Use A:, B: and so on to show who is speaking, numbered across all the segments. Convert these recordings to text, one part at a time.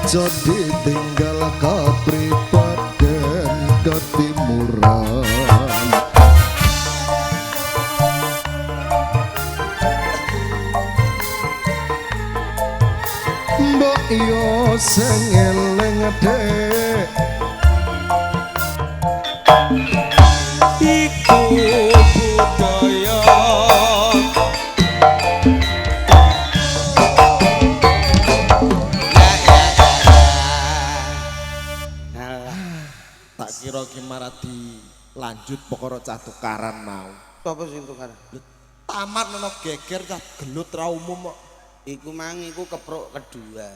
A: Aja ditinggal kapribaden ketimuran. Mbok yo sing eling dhek
B: iku budaya.
C: Ya ya ya. Alah,
B: Tak kira ki marah dilanjut perkara cah tukaran mau.
C: sapa sing tukaran?
B: Tamat nono geger cah gelut ra umum kok.
C: Iku mang iku kepruk kedua.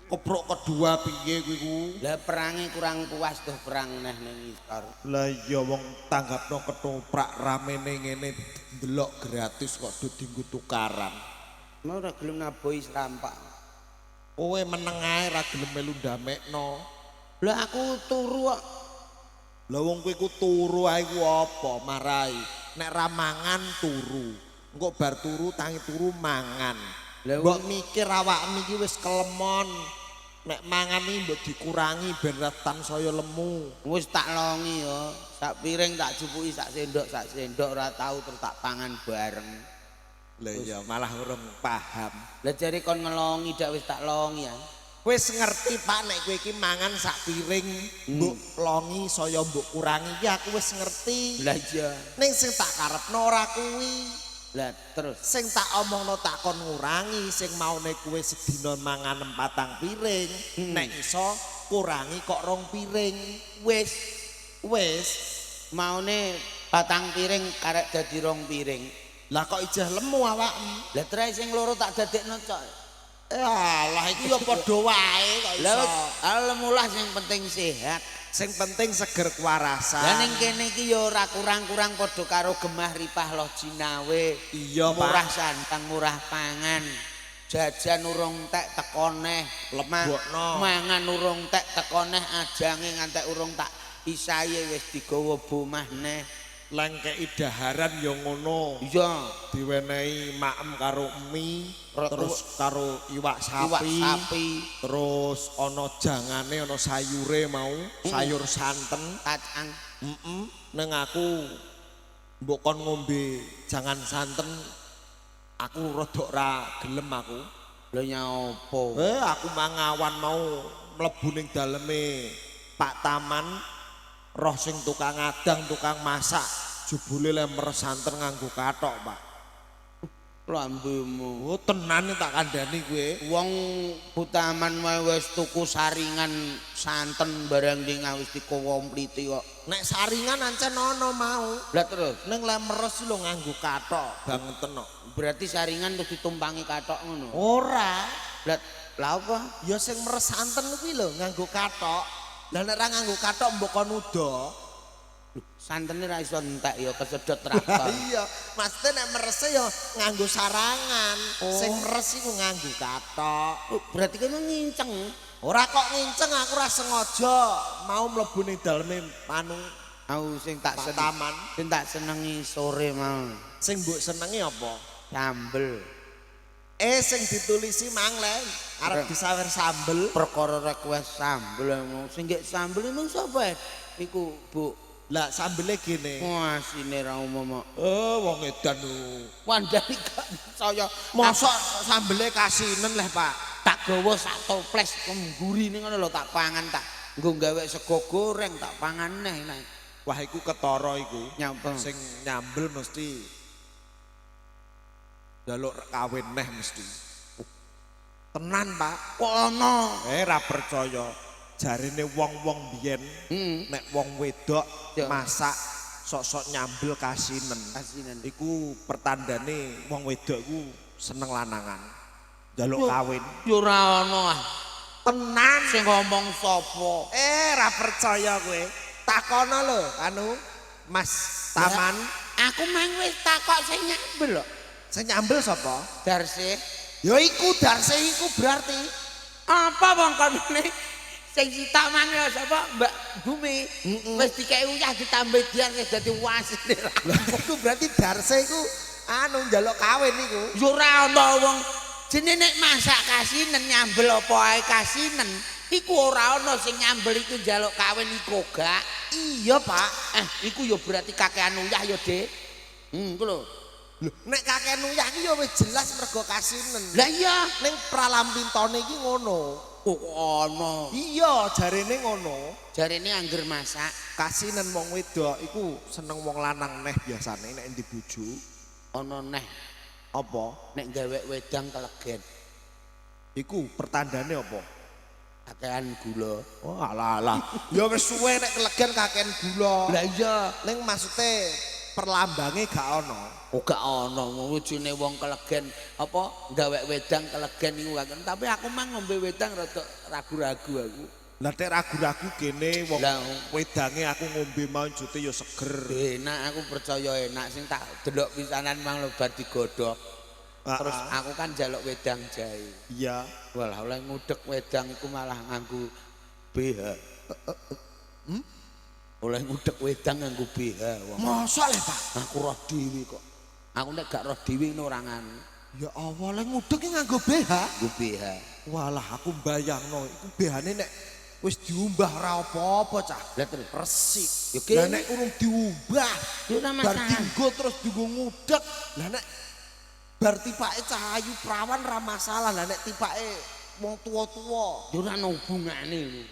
B: Kepruk kedua piye kuwi ku?
C: Lah perange kurang puas tuh perang neh ning ngisor.
B: Lah iya wong tanggapno ketoprak ramene ngene ndelok gratis kok do dienggo tukaran.
C: Mau ora gelem nabohi serampak.
B: Kowe meneng ae ra gelem melu ndamekno.
C: Lah aku turu kok.
B: Lah wong kowe ku turu ae ku apa marai? Nek ra mangan turu. Engko bar turu tangi turu mangan.
C: Lah
B: Mbok mikir awakmu iki wis kelemon. Nek mangan iki mbok dikurangi ben ra tansaya lemu.
C: Wis tak longi yo. Sak piring tak jupuki sak sendok ora tau terus tak pangan bareng.
B: Lah iya malah urung paham.
C: Lah jare kon ngelongi dak wis tak longi ya.
B: Wis ngerti Pak nek kowe iki mangan sak piring mbok longi saya mbok kurangi iki aku wis ngerti.
C: Lah iya.
B: Ning sing tak karepno ora kuwi.
C: Lah terus
B: Sing tak omongno tak kon ngurangi sing maune kowe sedina mangan 4 piring, nek iso kurangi kok 2 piring.
C: wis
B: Wis.
C: maune 4 piring karek dadi 2 piring.
B: Lah kok ijeh lemu awakmu?
C: Lah terus sing loro tak dadekno cok.
B: Alah iku ya padha wae kok
C: Lah
B: iso.
C: lemu lah sing penting sehat.
B: Sing penting seger kewarasan.
C: Lah ning kene iki ya ora kurang-kurang padha karo gemah ripah loh jinawe.
B: Iya, Pak.
C: Murah santang, murah pangan. Jajan urung tek teko neh.
B: Lebokno.
C: Mangan urung tek teko neh ajange ngantek urung tak isaye wis digawa bomah neh.
B: Lengkeki daharan ya ngono.
C: Iya,
B: Diwenehi maem karo mie, terus karo iwak sapi.
C: Iwak sapi,
B: Terus ana jangane, ana sayure mau, sayur santen.
C: kacang.
B: Neng aku mbok kon ngombe jangan santen aku rodok ra gelem aku.
C: Lha nyaopo?
B: Aku mangawan mau mlebu ning daleme Pak Taman, roh sing tukang adang, tukang masak, jebule le meres santen nganggo kathok, Pak.
C: Lambemu.
B: Oh, tenan tak kandhani kowe.
C: Wong Butaman wae wis tuku saringan santen barang ding wis dikokompliti kok.
B: Nek saringan ancen ana mau.
C: Lah terus
B: Ning le meres lho nganggo kathok bangeten kok.
C: berarti saringan terus ditumpangi kathok ngono.
B: Ora.
C: Lah lah apa?
B: Ya sing meres santen kuwi lho nganggo kathok. Lah nek ra nganggo kathok mbok kon udo.
C: Santene ra iso entek ya kesedot traktor.
B: Iya, maksudnya nek merese ya nganggo sarangan.
C: Oh.
B: Sing meres iku nganggo kathok.
C: Oh, berarti kowe nginceng.
B: Ora kok nginceng, aku ora sengaja mau mlebu ning daleme anu
C: Aku sing tak
B: Pak
C: seneng.
B: Taman.
C: Sing tak senengi sore mau.
B: Sing mbok senengi apa?
C: Sambel.
B: Sing ditulisi mang le arep disawer sambel.
C: Perkara request sambel emang. Sing gek sambel emang sapa? Iku, Bu.
B: Lah sambele gene.
C: Wah, sine ra umum kok.
B: Wong edan lho.
C: Wandani gak saya
B: Mosok sambele kasinen leh, Pak.
C: Tak gawa sak toples nggurine ngono lho tak pangan tak nggo gawe sego goreng tak pangan neh nek.
B: Wah, iku ketara iku.
C: Nyapa?
B: Sing nyambel mesti njaluk kawin neh mesti. Tenan, Pak.
C: Kok ana?
B: Ra percaya. Jarine wong-wong biyen nek wong wedok masak sok-sok nyambel kasinen.
C: Kasinen.
B: Iku pertandane wong wedok iku seneng lanangan. Njaluk kawin.
C: Ya ora ana ah.
B: Tenan.
C: Sing ngomong sapa?
B: Ra percaya kowe. Takono lho anu Mas Taman.
C: Aku mang wis takok sing nyambel kok.
B: Sing nyambel sapa?
C: Darsih.
B: Ya iku Darsih iku berarti.
C: Apa wong konene sing sitok mang ya sapa Mbak Bumi. Wis dikeki uyah ditambah dian wis dadi wasine.
B: Lah iku berarti Darsih iku anu njaluk kawin iku.
C: Ya ora ana wong Jenenge nek masak kasinen nyambel apa ae kasinen, iku ora ana sing nyambel iku njaluk kawin iku gak.
B: Iya, Pak.
C: Eh, iku ya berarti kakean uyah ya, Dik. Iku lho.
B: Lho, nek kakean uyah iki ya wis jelas mergo kasinen.
C: Lah iya,
B: Ning pralampintone iki ngono.
C: Kok ana.
B: Iya, jarene ngono.
C: Jarene angger masak
B: Kasinen wong wedok iku seneng wong lanang neh biasane nek endi bojo.
C: Ana neh.
B: Apa?
C: Nek gawe wedang kelegen.
B: Iku pertandane apa?
C: Kakean gula.
B: Oh, alah alah. Ya wis suwe nek kelegen kakean gula.
C: Lah iya.
B: Ning maksude perlambange gak ana.
C: Oh, gak ana wujune wong kelegen apa gawe wedang kelegen iku kakean. Tapi aku mang ngombe wedang rada ragu-ragu aku.
B: Lah nek ragu-ragu kene wong
C: Lah.
B: Wedange aku ngombe mau jute ya seger.
C: Enak, aku percaya enak sing tak delok pisanan mang lho bar digodhog. Terus aku kan njaluk wedang jahe.
B: Iya.
C: Walah, oleh ngudek wedang iku malah nganggo BH. Hmm? Oleh ngudek wedang nganggo BH wong.
B: Mosok le, Pak?
C: Aku roh dhewe kok. Aku nek gak roh dhewe ngono ora nganu.
B: Ya Allah, le ngudek ki nganggo BH.
C: Nganggo BH.
B: Walah, aku mbayangno iku BH-ne nek wis diumbah ora apa-apa, cah.
C: Lah terus
B: Resik.
C: Ya kene.
B: Lah nek urung diumbah,
C: Ya ora
B: bar
C: masalah.
B: dinggo terus dienggo ngudek. Lah nek bar tipake cah ayu prawan ra masalah, lah nek tipake wong tuwa-tuwa.
C: Ya ora ana hubungane lho.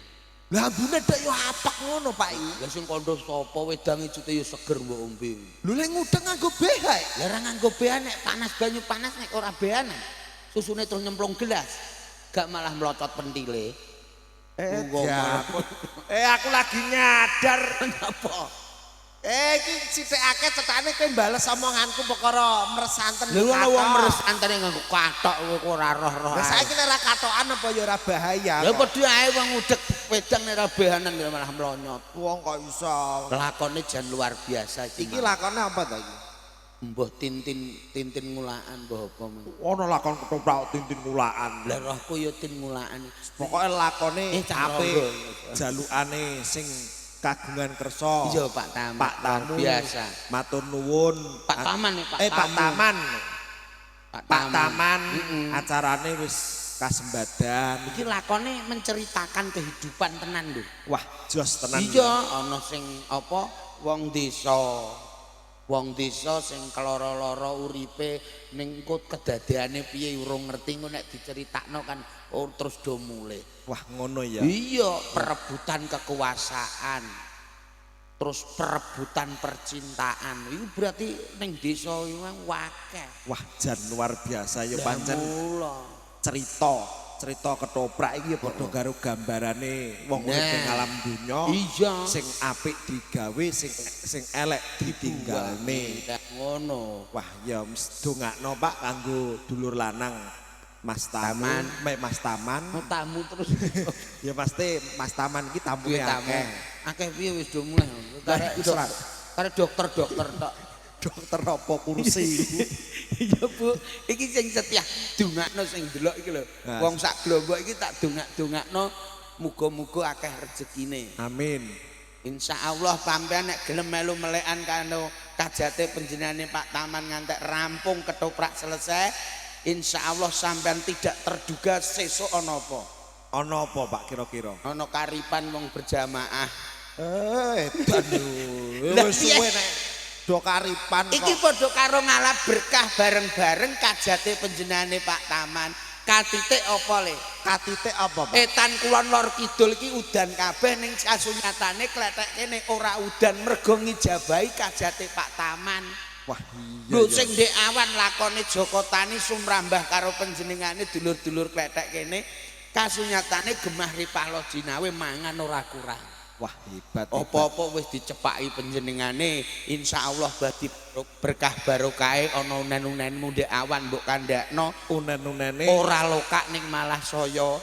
B: Lah ambune dek yo apak ngono, Pak iki.
C: Lah sing kandha sapa wedange jute ya seger mbok ombe.
B: Lho lek ngudek nganggo BH.
C: Lah ora nganggo BH nek panas banyu panas nek ora BH nek susune terus nyemplung gelas. Gak malah mlocot pentile.
B: Eh,
C: Wong
B: diapun. Eh, aku lagi nyadar.
C: Apa?
B: Eh, iki sithik akeh cethane kowe bales omonganku perkara meresanten.
C: Lha ngono wong
B: kathok.
C: meres antene nganggo kathok kowe ora roh-roh.
B: Lah
C: ae.
B: saiki nek ora kathokan apa ya ora bahaya.
C: Lah
B: kok.
C: padha ae wong ngudek wedang nek ora behanan ya malah mlonyot.
B: Wong kok iso.
C: Lakone jan luar biasa iki.
B: Iki lakone apa ta iki?
C: Mbah tintin tintin ngulaan mbah apa men.
B: Ono lakon ketoprak tintin ngulaan.
C: Lah rohku ya tin ngulaan.
B: Pokoke lakone
C: Eh, cah
B: apik,
C: ronggo.
B: Jalukane sing kagungan kersa.
C: Iya, Pak Taman.
B: Pak Tamu.
C: Luar biasa.
B: Matur nuwun.
C: Pak Taman ya, Pak
B: Eh, Pak
C: Tamu.
B: Taman.
C: Pak
B: Pak Taman acarane wis kasembadan.
C: Iki lakone menceritakan kehidupan tenan lho.
B: Wah, jos tenan.
C: Iya, ana sing apa wong desa. Wong desa sing keloro-loro uripe ning kut kedadeane piye urung ngerti engko nek diceritakno kan oh, terus do mulih.
B: Wah, ngono ya.
C: Iya, perebutan kekuasaan. Terus perebutan percintaan. Iku berarti ning desa iku akeh.
B: Wah, jan luar biasa ya
C: Lah,
B: pancen
C: mula.
B: Cerita cerita ketoprak iki ya padha karo gambarane wong urip ning
C: Nah.
B: alam donya.
C: Iya.
B: Sing apik digawe, sing sing elek ditinggalne.
C: Lah ngono.
B: Wah, ya mesti dongakno Pak kanggo dulur lanang Mas Taman,
C: Taman.
B: Mek Mas Taman.
C: Mau tamu terus.
B: Ya pasti Mas Taman iki tamune
C: Piye tamu?
B: akeh.
C: Akeh piye wis do mulih.
B: Lah,
C: Karek
B: iku serat.
C: Karek dokter-dokter tok.
B: Dokter apa kursi iku?
C: Iya, Bu. Iki sing setia dongakno sing ndelok iki lho.
B: Nah.
C: Wong sak glombok iki tak dongak-dongakno muga-muga akeh rezekine.
B: Amin.
C: Insyaallah sampean nek gelem melu melekan karo kajate panjenengane Pak Taman ngantek rampung ketoprak selesai, insyaallah sampean tidak terduga sesuk ana apa.
B: Ana apa Pak kira-kira?
C: Ana karipan wong berjamaah.
B: Eh, edan yo.
C: Lah,
B: Wis
C: piye?
B: suwe nek do karipan
C: Iki
B: kok.
C: padha karo ngalap berkah bareng-bareng kajate panjenengane Pak Taman. Katitik apa le?
B: Katitik apa, Pak?
C: Etan kulon lor kidul iki udan kabeh ning kasunyatane kletek kene ora udan mergo ngijabahi kajate Pak Taman.
B: Wah, iya.
C: Lho
B: Iya.
C: sing ndek awan lakone Joko Tani sumrambah karo panjenengane dulur-dulur kletek kene kasunyatane gemah ripah jinawe mangan ora kurang.
B: Wah, hebat. Hebat.
C: Apa-apa wis dicepaki panjenengane, insyaallah badi berkah barokahe ana unen-unenmu ndek awan mbok kandhakno
B: Unen-unene
C: ora lokak ning malah saya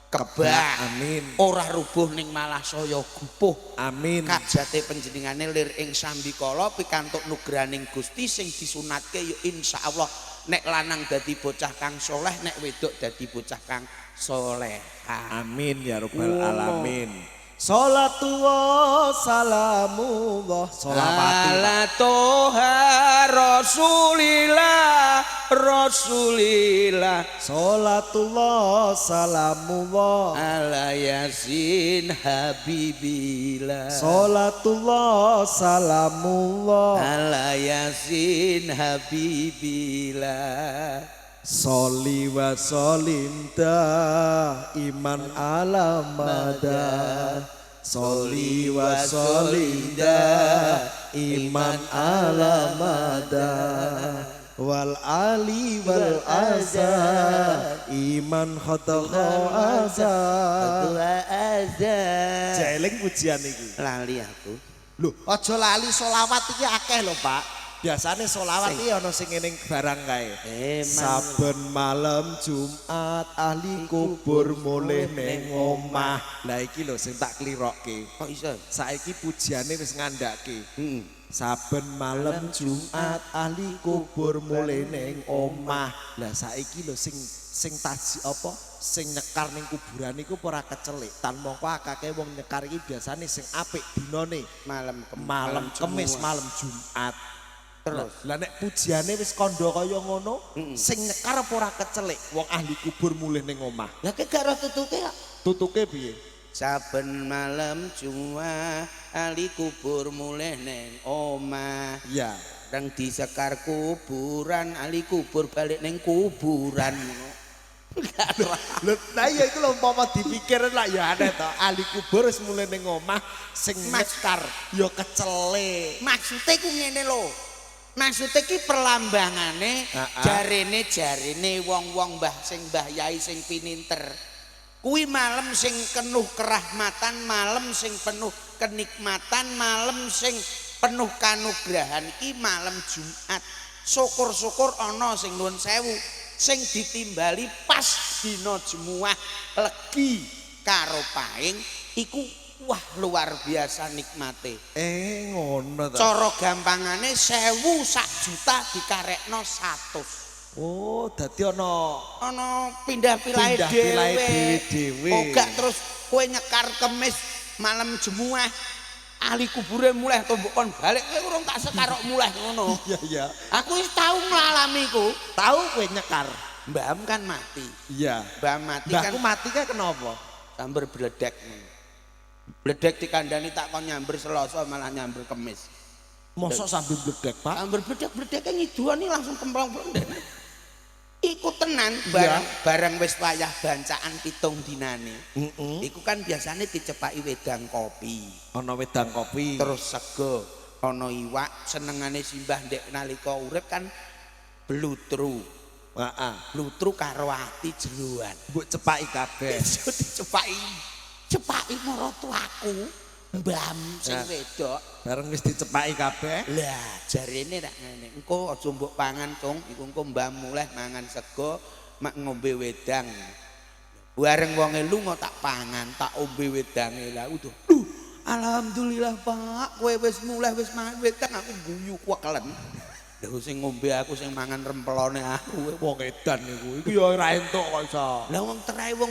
C: kebak.
B: Amin.
C: Ora rubuh ning malah saya gupuh.
B: Amin.
C: Kajate panjenengane lir ing sambikala pikantuk nugrahaning Gusti sing disunatke ya insyaallah nek lanang dadi bocah kang soleh, nek wedok dadi bocah kang solehah.
B: Amin ya rabbal
C: Ngono.
B: alamin. Salatullah salamullah solawati.
C: Ala toha Rasulillah Rasulillah.
B: Salatullah salamullah
C: ala Yasin Habibillah.
B: Salatullah salamullah
C: ala Yasin Habibillah.
B: Soli wa solim iman ala mada. Soli wa solim iman ala mada. Wal ali wal aza iman khataqa aza.
C: Aza.
B: Jeling pujian iki.
C: Lali aku.
B: Lho, aja lali solawat iki akeh lho, Pak. Biasane solawat iki ana sing ngene barang kae. Saben malam Jumat ahli kubur mulih ning omah. Lah iki lho sing tak klirokke.
C: Kok iso?
B: Saiki pujiane wis ngandhake.
C: Heeh.
B: Saben malam Jumat ahli kubur mulih ning omah. Lah saiki lho sing sing taji apa sing nyekar ning kuburan iku ora kecelik. Tan mongko akake wong nyekar iki biasane sing apik dinane
C: malam
B: Kemis, malam Jumat.
C: Terus
B: lah nek pujiane wis kandha kaya ngono, sing nyekar apa ora kecelik wong ahli kubur mulih ning omah.
C: Lah ki gak roh tutuke kok.
B: Tutuke piye?
C: Saben malam Jumat ahli kubur mulih ning omah.
B: Iya.
C: Reng disekar kuburan ahli kubur balik ning kuburan ngono.
B: Lho, lah iya iku lho umpama dipikir lah ya aneh to. Ahli kubur wis mulih ning omah sing nyekar ya kecelik.
C: Maksude ku ngene lho. Maksude ki perlambangane jarene wong-wong mbah sing mbah yai sing pininter. Kuwi malam sing penuh kerahmatan, malam sing penuh kenikmatan, malam sing penuh kanugrahan iki malam Jumat. Syukur-syukur ana sing nuwun sewu sing ditimbali pas dina Jemuah legi karo paing iku wah luar biasa nikmate.
B: Ngono ta.
C: Cara gampangane 1000 sak juta dikarekno 100.
B: Oh, dadi ana
C: ana pindah pilahe
B: dhewe-dhewe.
C: Oh, gak terus kowe nyekar Kemis malam Jemuah ahli kubure mulih tumbuk kon balik kowe urung tak sekarok mulih ngono.
B: Iya, iya.
C: Aku wis tau ngalami iku.
B: Tau kowe nyekar.
C: Mbahmu kan mati.
B: Iya.
C: Mbah mati kan.
B: Mbahku mati kan kenapa?
C: Samber bledek ngono. Bledek dikandani tak kon nyamber Selasa malah nyamber Kemis.
B: Mosok sambil bledek, Pak?
C: Samber bledek-bledeke ngiduani langsung kemplong-kemplong. Iku tenan barang wis wayah bancaan 7 dinane. Iku kan biasane dicepaki wedang kopi.
B: Ana wedang kopi.
C: Terus sego, ana iwak, senengane simbah ndek nalika urip kan blutru.
B: Heeh.
C: Blutru karo ati jeroan.
B: Mbok cepaki kabeh.
C: Iso dicepaki. Cepaki maratuaku, mbam sing wedok.
B: Bareng wis dicepaki kabeh.
C: Lah jarene tak ngene. Engko aja mbok pangan, Cung. Iku engko mbah mulih mangan sego, mak ngombe wedang. Bareng wonge lunga tak pangan, tak ombe wedange. Lah udah. Duh, alhamdulillah Pak, kowe wis mulih wis mangan wedang aku guyu kuwekelen. Lha sing ngombe aku sing mangan rempelone aku.
B: Wong edan iku. Iku ya ora entuk kok iso.
C: Lah wong terae wong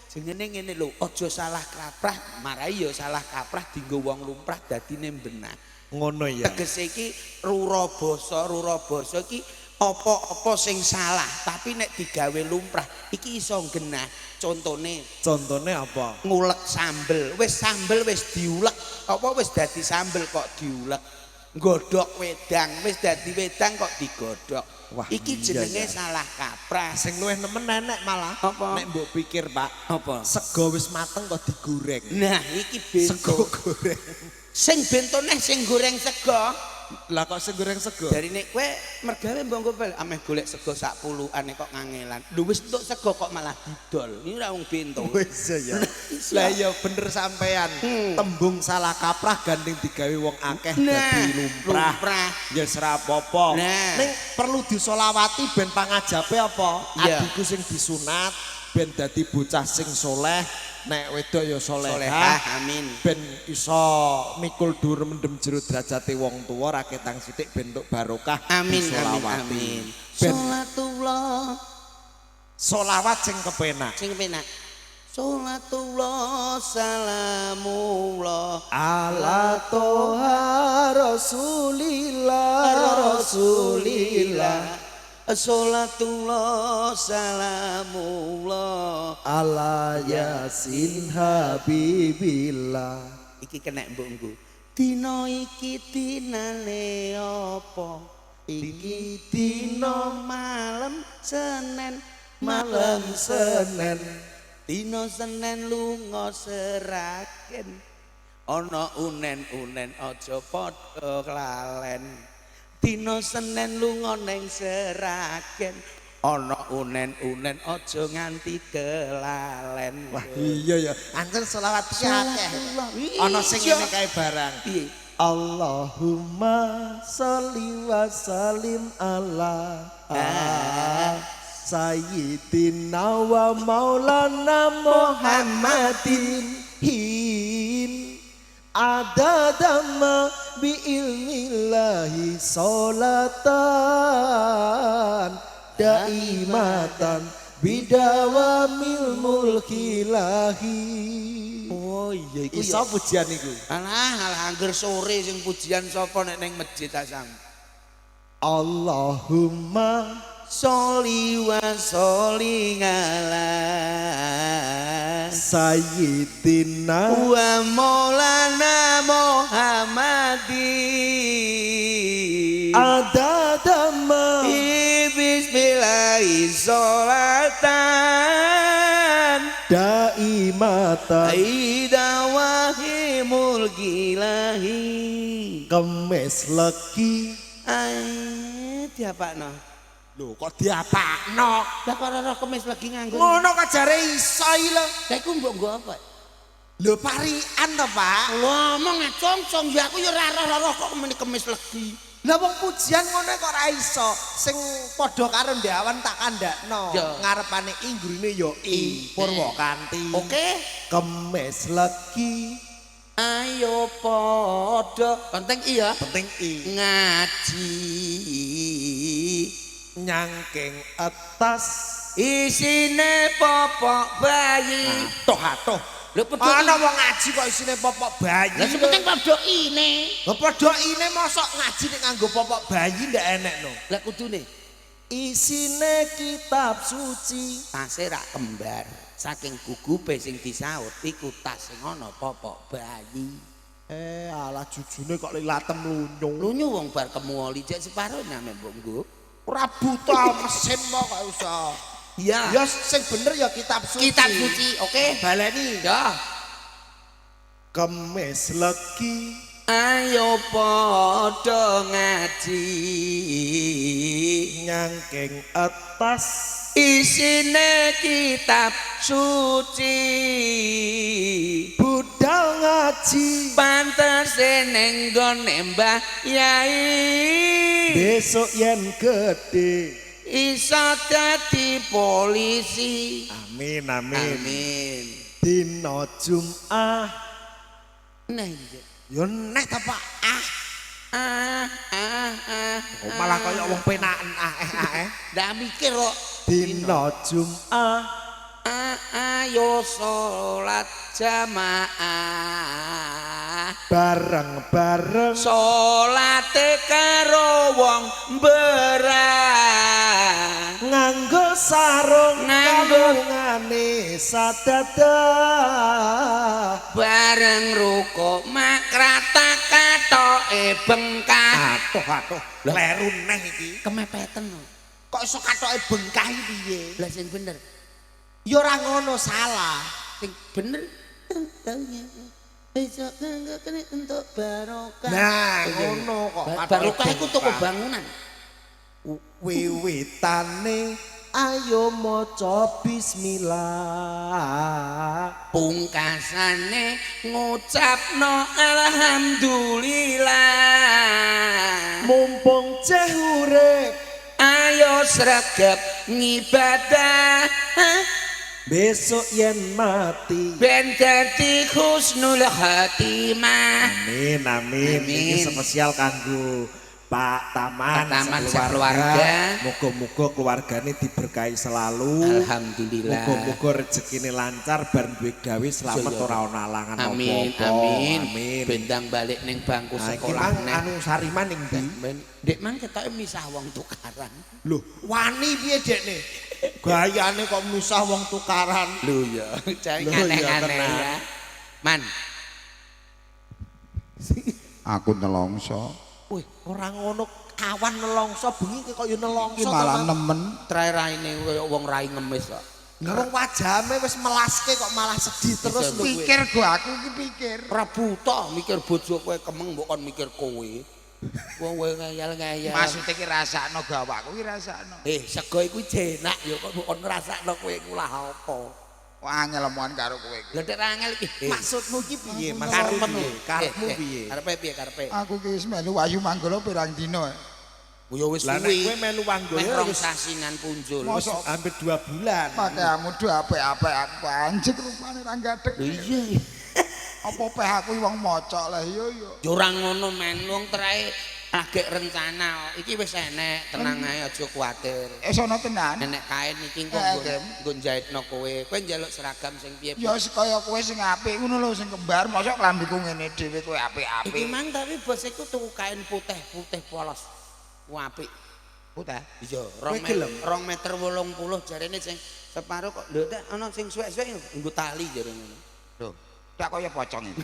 C: jenenge ngene lho, aja salah kaprah, marai ya salah kaprah dienggo wong lumrah dadine benah.
B: Ngono ya.
C: Tegese iki rura basa iki apa-apa sing salah, tapi nek digawe lumrah iki iso genah. Contone,
B: contone apa?
C: Ngulek sambel, wis sambel wis diulek, apa wis dadi sambel kok diulek. Nggodhok wedang, wis dadi wedang kok digodhok.
B: Wah,
C: iki jenenge
B: iya.
C: Salah kaprah.
B: Sing luwih nemen enek malah.
C: Apa?
B: Nek mbok pikir, Pak.
C: Apa?
B: Sego wis mateng kok digoreng.
C: Nah, iki bento.
B: Sego goreng.
C: Sing bento neh sing goreng sego.
B: Lah kok sing goreng sego?
C: Dari nek kowe mergawe mbok nggo ameh golek sego sak pulukane kok ngangelan. Lho wis entuk sego kok malah didol. Ini ora wong bento.
B: Wis ya. Lah iya bener sampean. Tembung salah kaprah gandeng digawe wong akeh dadi lumrah. Ya ora apa-apa. Ning perlu disolawati ben pangajape apa? Adikku sing disunat ben dadi bocah sing soleh. Nek wedok ya solehah,
C: amin.
B: Ben iso mikul dhuwur mendem jero derajate wong tuwa ra ketang sithik ben entuk barokah.
C: Amin amin amin.
B: Ben
C: salatullah.
B: Solawat sing kepenak.
C: Sing kepenak. Salatullah salamullah
B: ala toha rasulillah rasulillah.
C: Salatullah salamullah
B: ala yasin habibillah.
C: Iki kena mbok nggo. Dina iki dinane apa?
B: Iki dina
C: malam Senin,
B: malam Senin.
C: Dina Senin lunga Seragen. Ana unen-unen aja padha klalen. Dina Senin lunga ning Seragen. Ana unen-unen aja nganti kelalen.
B: Wah iya ya, ancen selawat ki akeh. Ana sing ngene kae barang.
C: Piye?
B: Allahumma sholli wa sallim ala Sayyidina wa Maulana Muhammadin hin adadama bi ilmillahi sholatan daimatan bidawamil mulkilahi.
C: Oh iya iku
B: iso pujian iku.
C: Alah alah angger sore sing pujian sapa nek ning masjid asam.
B: Allahumma
C: sholli wa sholli ala
B: Sayyidina
C: wa Maulana Muhammadin
B: adadama
C: bismillahi sholatan
B: daimatan
C: idawahimul gilahi.
B: Kemis legi
C: ai diapakno.
B: Lho kok diapakno?
C: Lah kok ora kemis legi nganggo.
B: Ngono kok jare iso iki lho.
C: Lah iku mbok nggo apa?
B: Lho parian to, Pak.
C: Lho omong ngacong-cong ya aku ya ora roh-roh kok meni kemis legi.
B: Lah wong pujian ngono kok ora iso. Sing padha karo ndawan tak kandhakno. Ngarepane i nggurine ya i Purwakanti.
C: Oke.
B: Kemis legi.
C: Ayo padha. Penting i ya.
B: Penting i.
C: Ngaji.
B: Nyangking etas
C: isine popok bayi.
B: Atoh atoh.
C: Lho padha
B: ana wong ngaji kok isine popok bayi.
C: Lah sing penting padha ine.
B: Lho padha ine mosok ngaji nek nganggo popok bayi ndak enek no.
C: Lah kudune
B: isine kitab suci.
C: Tase rak kembar. Saking gugupe sing disaut iku tas sing ana popok bayi.
B: Alah jujune kok lilatem lunyu.
C: Lunyu wong bar kemuoli jek separo name mbok nggo.
B: Ora buta mesin kok iso.
C: Iya.
B: Ya sing bener ya kitab suci.
C: Kitab suci, oke.
B: Baleni.
C: Ya.
B: Kemis legi.
C: Ayo padha ngaji.
B: Nyangking etas
C: isine kitab suci.
B: Budal ngaji
C: pantese ning nggone Mbah Yai.
B: Besok yen gede
C: iso dadi polisi.
B: Amin amin.
C: Amin.
B: Dina Jumat.
C: Nah iya.
B: Ya neh ta Pak. Ah
C: ah ah ah.
B: Oh, malah kaya wong penaken ah eh ah eh.
C: Ndak mikir kok.
B: Dina Jumat.
C: Ayo salat jamaah
B: bareng-bareng
C: salate karo wong berah
B: nganggo sarung
C: nganggo
B: kalungane sadada
C: bareng rukuk makrata katoke bengkah.
B: Atuh atuh kleru neh iki
C: kemepeten
B: kok iso katoke bengkah iki piye?
C: Lah sing bener
B: ya ora ngono salah.
C: Sing bener besok kanggo kene entuk barokah.
B: Nah, ngono kok.
C: Barokah iku toko bangunan.
B: Wiwitane ayo maca bismillah.
C: Pungkasane ngucapno alhamdulillah.
B: Mumpung ceh urip
C: ayo sregep ngibadah.
B: Besok yen mati
C: ben dadi husnul khatimah.
B: Amin amin. Ini spesial kanggo Pak Taman,
C: Pak Taman sekeluarga.
B: Muga-muga keluargane diberkahi selalu.
C: Alhamdulillah.
B: Muga-muga rezekine lancar bar duwe gawe slamet
C: Iya, iya.
B: ora ana alangan
C: Amin,
B: apa-apa.
C: amin.
B: Amin.
C: Bendang balik ning bangku
B: Nah, iki
C: sekolah
B: mang
C: neh.
B: anu Sariman ning ndi?
C: Ben, Dek mang ketoke misah wong tukaran.
B: Loh, wani piye dekne? Gayane kok misah wong tukaran.
C: Lho ya, cah
B: Lho, iya,
C: aneh-aneh
B: tenan.
C: ya. Man,
A: Aku nelongso.
B: Wih, ora ngono kawan nelongso bengi kok yo nelongso
A: Iki malah
B: to, Mas.
A: nemen.
C: trae raine koyo wong rai ngemis kok.
B: Lah wong wajahme wis melaske kok malah sedih terus lho kowe.
A: Pikir go aku iki pikir.
C: Ora buta mikir bojo kowe kemeng mbok kon mikir kowe. Wong kowe ngeyel-ngeyel.
D: Maksude ki rasakno go awakku ki rasakno.
C: Eh, sego iku jenak ya kok mbok kon ngrasakno kowe iku lah apa.
D: Wah angel omongan karo kowe iki.
C: Lah nek ra angel iki.
B: Maksudmu iki piye? Maksudmu
C: Karepmu
B: piye? Karepmu piye?
C: Karepe piye karepe?
A: Aku ki wis melu Wahyu Manggala pirang dina.
C: Ya wis
B: Lah nek
C: suwi.
B: kowe melu Wanggala
C: Meh rong
B: wis
C: sasinan punjul.
A: Mosok
B: hampir 2 bulan.
A: pakaianmu do apik-apik aku anjing rupane ra gadeg.
C: Iya.
A: Apa peh aku wong mocok lah iya iya.
C: Ya ora ngono men, wong trae lagi rencana. Iki wis enek, tenang ae aja kuwatir.
A: Eh sono tenan.
C: Nenek kain iki engko
A: Eh, Kem.
C: nggo njahitno kowe. Kowe njaluk seragam sing piye?
A: Ya wis kaya kowe sing apik ngono lho sing kembar, mosok klambiku ngene dhewe kowe
C: Iki
A: apik-apik.
C: mang tapi bos iku tuku kain putih-putih polos. Apik.
D: Putih.
C: Iya,
B: Kowe gelem?
C: 2 meter 80 jarene sing separo kok lho tak ana sing suwek-suwek nggo tali jare ngono.
D: Lho, tak kaya pocong iki.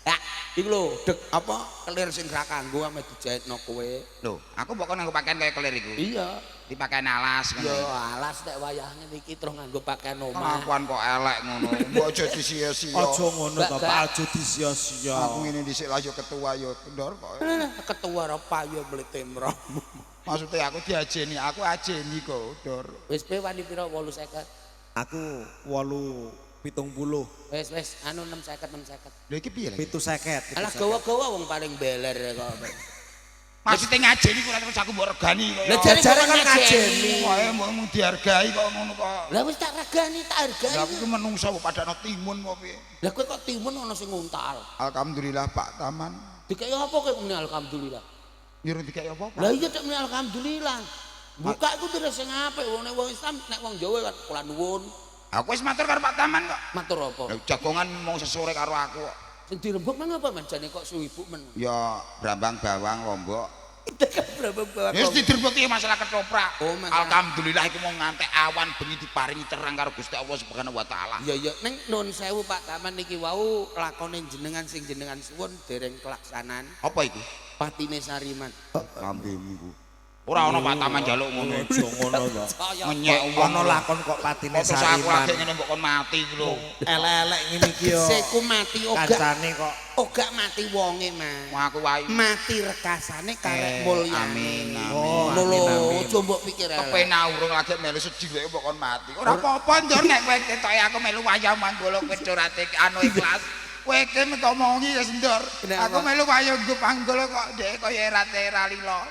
C: Ya, iku lho, dek apa kelir sing ra kanggo ame dijahitno kowe.
D: Lho, aku mbok kon nganggo pakaian kaya kelir iku.
C: Iya.
D: Dipakaian alas ngono.
C: Ya alas nek wayah ngene iki terus nganggo pakaian omah.
D: Kelakuan kok elek ngono.
A: Mbok aja disia-sia.
B: Aja ngono to,
C: Gak,
B: Pak,
C: gak.
B: aja disia-sia.
A: Aku ngene dhisik lah ya ketua ya kendor kok.
C: Lah, ketua ora payu mlete mroh.
A: Maksudnya aku diajeni, aku ajeni kok, Dor.
C: Wis pe wani pira 850.
B: Aku 870.
C: Wis wis anu 650 650.
D: Lho iki piye lagi?
B: 750.
C: Alah gawa-gawa wong paling beler kok.
D: Maksudnya ngajeni kok terus aku mbok regani kok.
C: Lah jare
B: Jare
C: kok
B: kan
C: ngajeni.
A: Wae mbok mung dihargai kok ngono kok.
C: Lah wis tak regani, tak hargai.
A: Lah aku ki menungso kok padakno timun kok piye.
C: Lah kowe kok timun ana sing nguntal.
A: Alhamdulillah Pak Taman.
C: Dikeki apa kowe muni alhamdulillah.
A: Nyuruh dikek apa-apa.
C: Lah iya tek muni alhamdulillah. Buka iku terus sing apik wong nek wong Islam nek wong Jawa kan kula nuwun.
D: Aku wis matur karo Pak Taman kok.
C: Matur apa?
D: Lah jagongan mau sesore karo aku kok.
C: Sing dirembuk mang apa men jane kok suwi ibu men.
D: Ya brambang bawang lombok.
C: Berapa bawang?
D: Wis didirboki masalah ketoprak.
C: Oh, masalah.
D: Alhamdulillah iku mau ngantek awan bengi diparingi terang karo Gusti Allah Subhanahu wa taala.
C: Iya iya ning nun sewu Pak Taman niki wau lakone jenengan sing jenengan suwun dereng kelaksanan
D: Apa iku?
C: patine Sariman.
D: Lambemu iku. Ora ana Pak Taman njaluk ngono.
B: Aja ngono to.
D: Ngenyek wong.
B: Ana lakon kok patine
D: Kok terus aku
B: Sariman.
D: lagi ngene mbok kon mati iku lho.
B: Elek-elek ngene iki yo.
C: Seku mati ogak
B: Kancane kok
C: ogak mati wonge Mas.
D: Wong aku wae.
C: Mati rekasane karek
D: Eh,
C: mulyane.
D: amin, amin.
B: Oh,
C: Lho
B: amin, amin.
C: aja mbok pikir elek.
D: Kepena urung lagi melu sedih wae mbok kon mati. Ora apa-apa ndor nek kowe ketoke aku melu wayah manggala kowe curate anu ikhlas.
A: Kowe ki ngomongi ya sendor.
C: Kenapa?
A: Aku melu wayang nggo panggala kok dhek kaya era lila.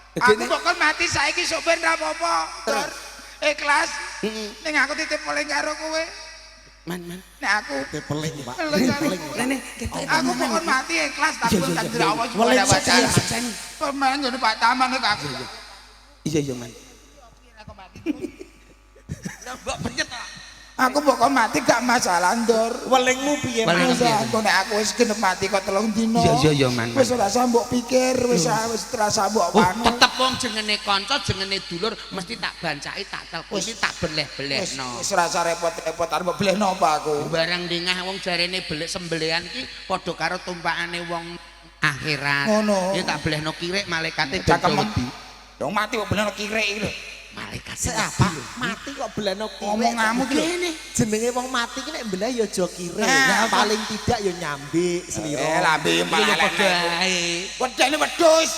A: Aku
C: Gini.
A: kok kon mati saiki sok ben ra apa-apa. Dor. Ikhlas. Ning aku titip poleng karo kowe.
C: Man man.
A: Nek aku
B: peling, Pak.
A: poleng karo kowe.
C: Rene ketok
A: Aku kok kon mati ikhlas tapi
C: Iya, iya,
A: takdir
C: iya.
A: Allah
B: Weling
A: Subhanahu wa taala.
C: Seni.
A: Pemain ngene Pak Taman kok aku.
C: Iya iya man.
A: Aku mati terus.
C: Mbok penyet ta.
A: Aku mbok kon mati gak masalah, Ndor.
B: Welingmu piye, Mas?
C: Weling piye?
A: Aku nek aku wis genep mati kok 3 dino.
C: Iya, iya, iya, Man, Man.
A: Wis ora usah mbok pikir, wis wis terasa mbok
C: Oh,
A: wanu.
C: tetep wong jengene kanca, jengene dulur mesti tak bancaki, tak telponi, tak
A: Wis
C: beleh-belehno.
A: wis ora usah repot-repot arep mbok belehno apa aku.
C: Barang dingah wong jarene belek sembelihan ki padha karo tumpakane wong akhirat.
A: Ngono.
C: Ya tak belehno kirik malaikate ben
A: Cakep
C: wedi.
D: Dong mati kok bener kirek iki lho.
C: Malaikate
B: Apa? Mati kok belano kire.
A: Omonganmu ki lho.
C: Kene.
B: Jenenge wong mati ki nek mbelah ya aja kire.
A: Nah,
B: paling tidak ya nyambik selira.
D: Eh lambe
C: Iya
D: malah
C: padha
D: elek.
C: ae.
D: Wedene wedhus.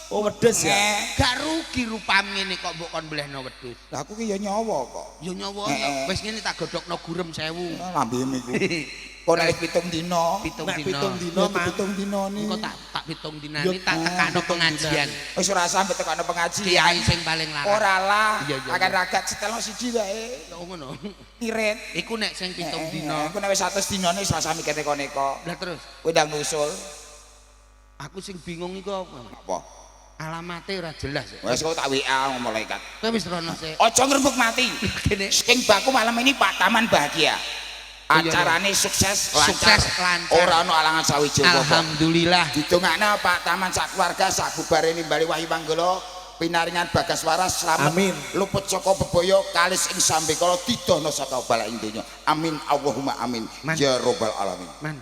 B: Oh, wedhus ya.
D: Eh,
C: Gak rugi rupam ngene kok mbok kon belehno wedhus.
A: Lah aku ki ya nyawa kok.
C: Ya nyawa
A: Eh, eh.
C: wis ngene tak godhokno gurem 1000.
A: Lambemu iku. Kok nek wis 7 dino.
C: Pitung
B: Nek
C: dino.
B: pitung dino,
A: Ya
B: Mang.
A: 7 dino ni.
C: Engko tak tak pitung dinane tak tekakno pengajian.
A: Wis ora sampe tekano pengajian.
C: Kiai sing paling larang.
A: Ora lah.
C: Iya, iya,
A: Akan
C: iya.
A: ragat setelno siji wae.
C: Ya ngono.
A: Irit.
C: Iku nek sing 7 dino.
A: Iku nek wis 100 dinane wis ora mikir neko-neko.
C: Lah terus
A: Kowe ndang nusul.
C: aku sing bingung iku apa?
A: Apa?
C: Alamate ora jelas.
D: Wes kok tak WA ngomong malaikat.
C: Kowe wis rono sik.
D: Aja ngrembug mati.
C: Kene.
D: Sing baku malam ini Pak Taman bahagia. Acarane sukses, lancar.
C: Sukses, lancar.
D: Ora ono alangan sawiji apa-apa.
C: Alhamdulillah.
D: Didongakno Pak Taman sak keluarga sak bubare nimbali Wahyu Manggala pinaringan bagas waras slamet.
B: Amin.
D: Luput saka bebaya kalis ing sambekala didono saka balak ing donya. Amin Allahumma amin.
C: Man.
D: Ya robbal alamin.
C: Man,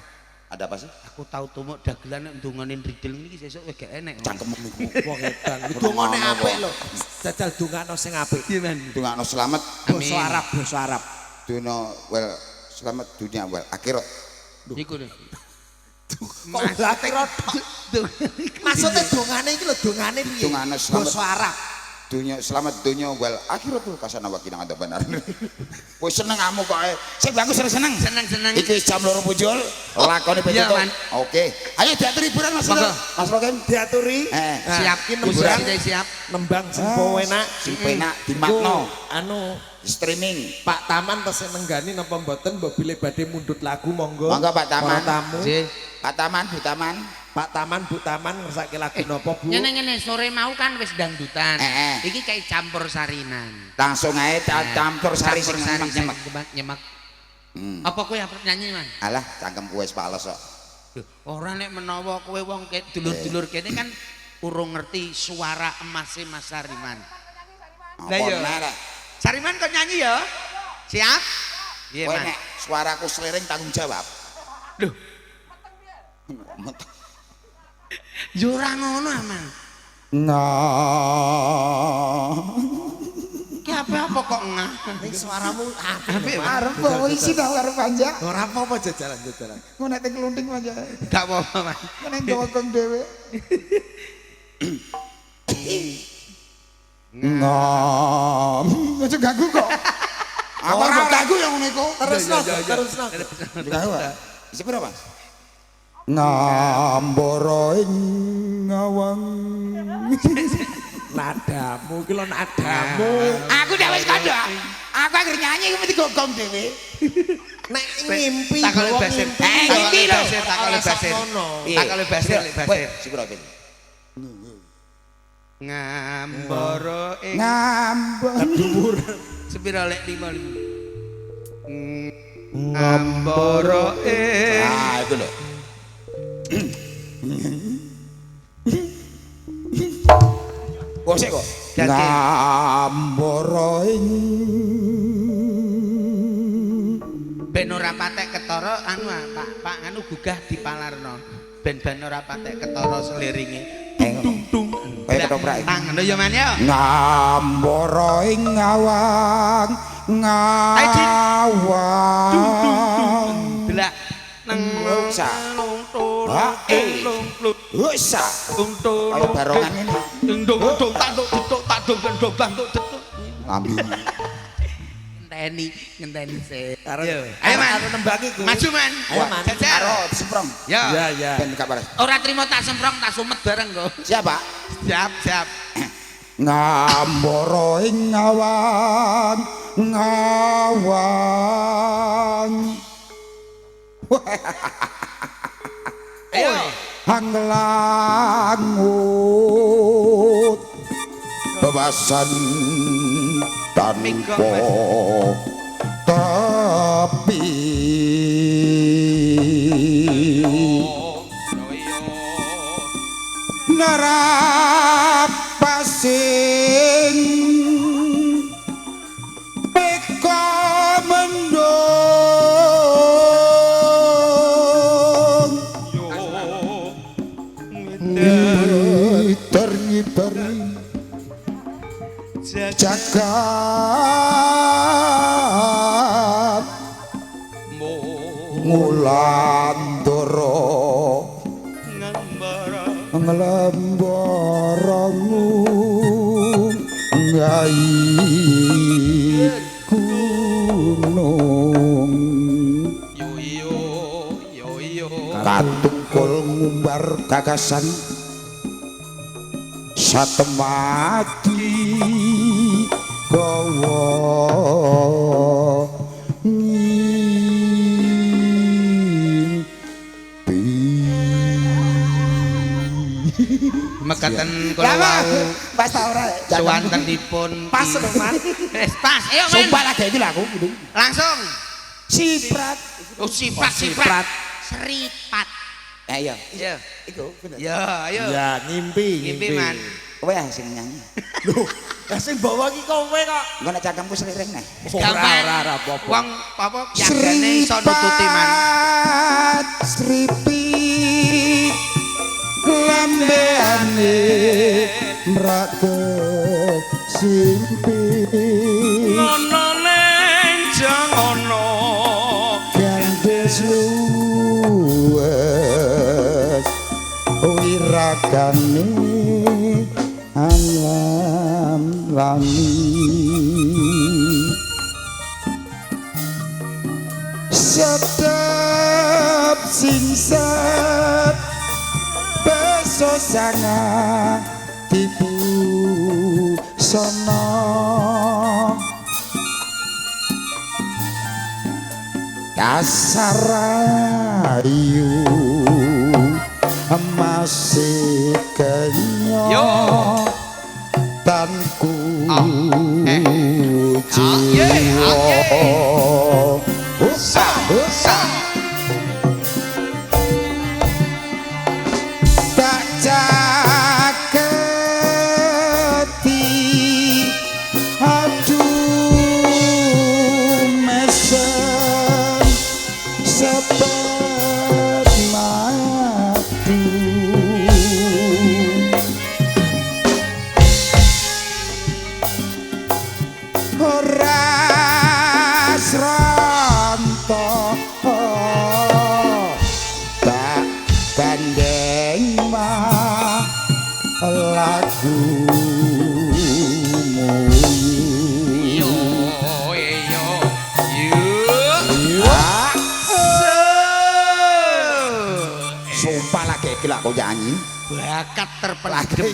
D: Ada apa sih?
C: aku tau tumuk dagelan nek ndongane ndridil niki sesuk wis gak enek.
D: Cangkemmu iku.
B: Wong edan. Dongane apik lho. Jajal dongano sing apik.
C: Piye, Man?
D: Dongakno slamet
B: Basa Arab, basa Arab.
D: dunya wal slamet dunia wal akhirat.
C: Iku lho.
B: Kok akhirat tok. Maksudnya dongane iki lho dongane piye?
D: Dongane selamat.
B: Basa Arab.
D: Dunya selamat dunya wal akhiratul kasana wa qina adzabannar. Wis seneng kamu kok. Sing bagus seneng.
C: Seneng-seneng.
D: Iki jam 2 punjul lakone
C: Iya,
D: pitu.
C: Man.
D: Oke. Ayo diaturi hiburan Mas.
C: Monggo.
D: Mas Rokim.
B: Diaturi.
C: Siap,
B: Iki nembang,
C: musik siap.
B: nembang sing penak.
D: Sing penak dimakno
B: Anu
D: streaming.
B: Pak Taman tesih nenggani napa mboten mbok bilih badhe mundhut lagu monggo.
D: Monggo, Pak Taman.
B: Para tamu.
C: Nggih.
D: Pak Taman, Bu Taman.
B: Pak Taman, Bu Taman ngersake lagu napa Bu?
C: Ngene-ngene sore mau kan wis dangdutan. Iki kayak campur sarinan.
D: Langsung ae campur sari sing
C: Campur sari sing
D: nyemek-nyemek.
C: nyemek. Apa kowe arep nyanyi, Man?
D: Alah, cangkemku wis pales kok.
C: Lho, ora nek menawa kowe wong dulur-dulur kene kan urung ngerti suara emase Mas Sariman.
D: Apa
C: Lah iya.
D: nek
C: Sariman kok nyanyi ya? Siap? Iya,
D: kowe
C: Man.
D: nek suaraku seliring tanggung jawab.
C: Lho, yo ora ngono, Man.
D: Nah.
C: Ki apa-apa kok ngah.
B: Ning suaramu apik.
C: Apik, Man.
A: Arep kok isi ta arep panjak.
B: Ora apa-apa jajalan jajalan.
A: Engko nek teng klunting panjak.
C: Gak apa-apa, Man.
A: Engko nek gowong dhewe.
D: Ngom.
A: Aja ganggu kok.
D: Aku ora ganggu yang ngono iku.
B: Terusno, terusno.
D: Ganggu. Isi piro, Mas? Ngambara ing ngawang.
B: Nadamu iki lho nadamu.
D: Aku dah wis kandha. Aku anggere nyanyi iku mesti gogong dhewe.
B: Nek ngimpi
C: Takone
B: wong
C: Basir.
B: ngimpi.
D: Ngimpi lho.
C: Basir, takone Basir.
B: Ngono.
C: Takone Basir, lek Basir.
D: Si piro, Bin?
C: Ngambara ing
D: Ngambara.
C: sepira lek 5 Ngambara ing
D: Ah, itu lho. Kok sik kok? Ngambara ing
C: ben ora patek ketara anu ah, Pak Pak anu gugah dipalarno. Ben ben ora patek ketara seliringe. Dung dung.
D: Kaya ketoprak.
C: Tang ngono ya Man ya.
D: Ngambara ing ngawang ngawang.
C: Delak nang
D: Usah. Ha, eh. Usah. Kaya barongan ngene.
C: Dung dung tak dung dung tak dung dung tak dung dung.
D: Lambi.
C: Ngenteni, ngenteni sik.
B: Ayo,
C: Ayo Man.
B: Karo nembangi ku.
C: Maju Man.
B: Ayo, Man.
C: Jajal.
D: Karo semprong.
C: Ya.
B: Ya ya.
D: Ben gak balas.
C: Ora trimo tak semprong tak sumet bareng kok.
D: Siap, Pak?
C: Siap, siap.
D: Ngambara ing ngawang ngawang.
C: Ayo.
D: Hanglangut bebasan tanpa tepi nerap pasing peka mendung ngiter-ngiteri jagat ngulandara nglembara ngai gunung katungkul ngumbar gagasan satemati gawa ngimpi.
C: Mekaten kula wau.
A: Pas ta ora?
C: Suwantenipun
B: pas lho, Man.
C: Wis pas. Ayo, Men.
A: Sumpah lagi iki lho aku.
C: Langsung.
A: Siprat.
C: Oh, siprat, siprat. Seripat.
A: Ayo.
C: Iya.
A: Iku bener.
C: Ya, ayo.
B: Ya, ngimpi,
C: ngimpi, Man.
A: Kowe ah sing nyanyi.
B: Lho, lah sing bawa iki kowe kok.
A: Engko nek cangkemku seliring neh.
B: Ora, ora, ora apa-apa.
C: Wong apa yagane iso nututi, Man.
A: Sripit lambeane mrake simpit.
E: Ngono neng jangono
A: gandes luwes wiragane anyam lami sedap singset beso sanga tipu sono kasarayu masih kenyang tanku jiwa tak caketi aduh mesem sepet madu ora sranto tak gandeng lagu
C: yo yo yo.
A: Sumpah lagi iki lak kok nyanyi.
C: Bakat terpendem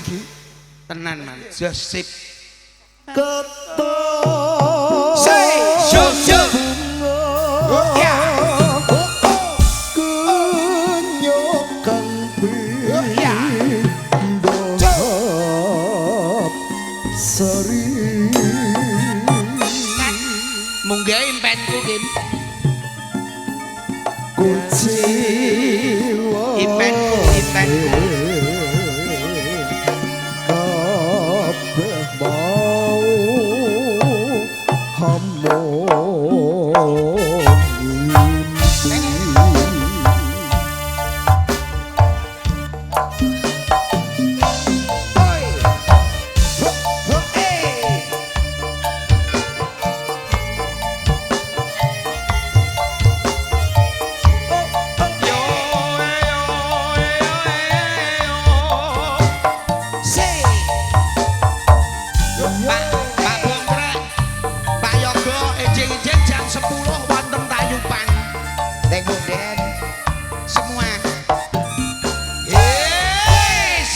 C: tenan, Man. Josip
B: Ketok.
C: Syuk syuk.
A: Ya.
B: Kenyokan
A: Ya.
B: bindhap seri.
C: Munggah impenku Kim.
B: Kuciwa
C: Impenku, impenku.
B: Kabeh mau hamong ngimpi.
E: Yo yo yo.
C: Pak Pak Bongkrek, Pak Yoga ejeng-ejeng jam 10 wonten tayupan.
A: Teng punden.
C: Semua. Yes.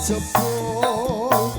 B: Jebol.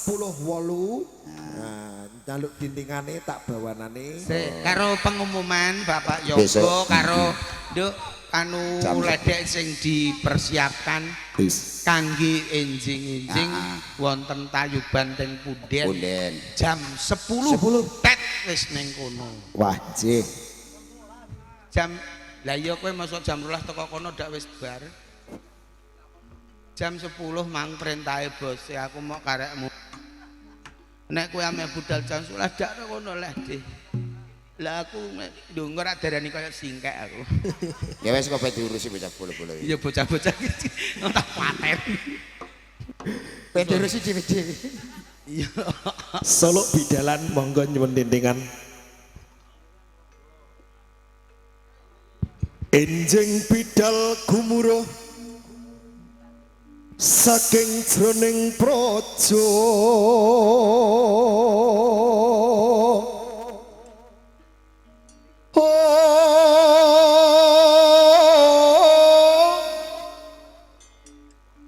B: 10.08. Nah, njaluk dindingane tak bawanane.
A: Sik, karo pengumuman Bapak Yogo karo Nduk anu ledek sing dipersiapkan kangge enjing-enjing wonten tayuban teng Punden. Jam 10 tet wis ning kono.
B: Wah, nggih.
A: Jam lah iya kowe masuk jam 12 teko kono ndak wis bar. Jam 10 mang perintahe bos, aku mau karekmu. Nek kowe ame budal jam 11 dak kono leh deh. Lah aku ndonga rak darani kaya singkek aku.
C: Ya wis kok diurusi bocah bola-bola.
A: Iya bocah-bocah iki tak paten.
C: Ben diurusi dhewe-dhewe.
A: Iya.
B: Solo bidalan monggo nyuwun dindingan. Enjing bidal gumuruh saking jroning praja.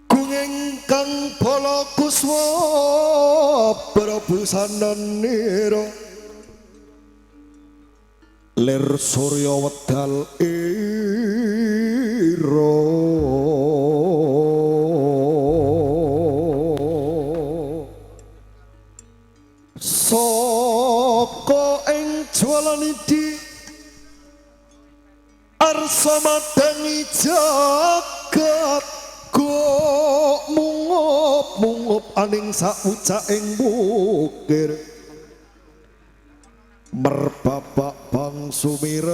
B: Gunging kang bala kuswa prabusananira lir surya wedal ira saka ing jwalanidi arsa madangi jagat go mungup mungup aning saucaing bukir merbapak bangsu mirat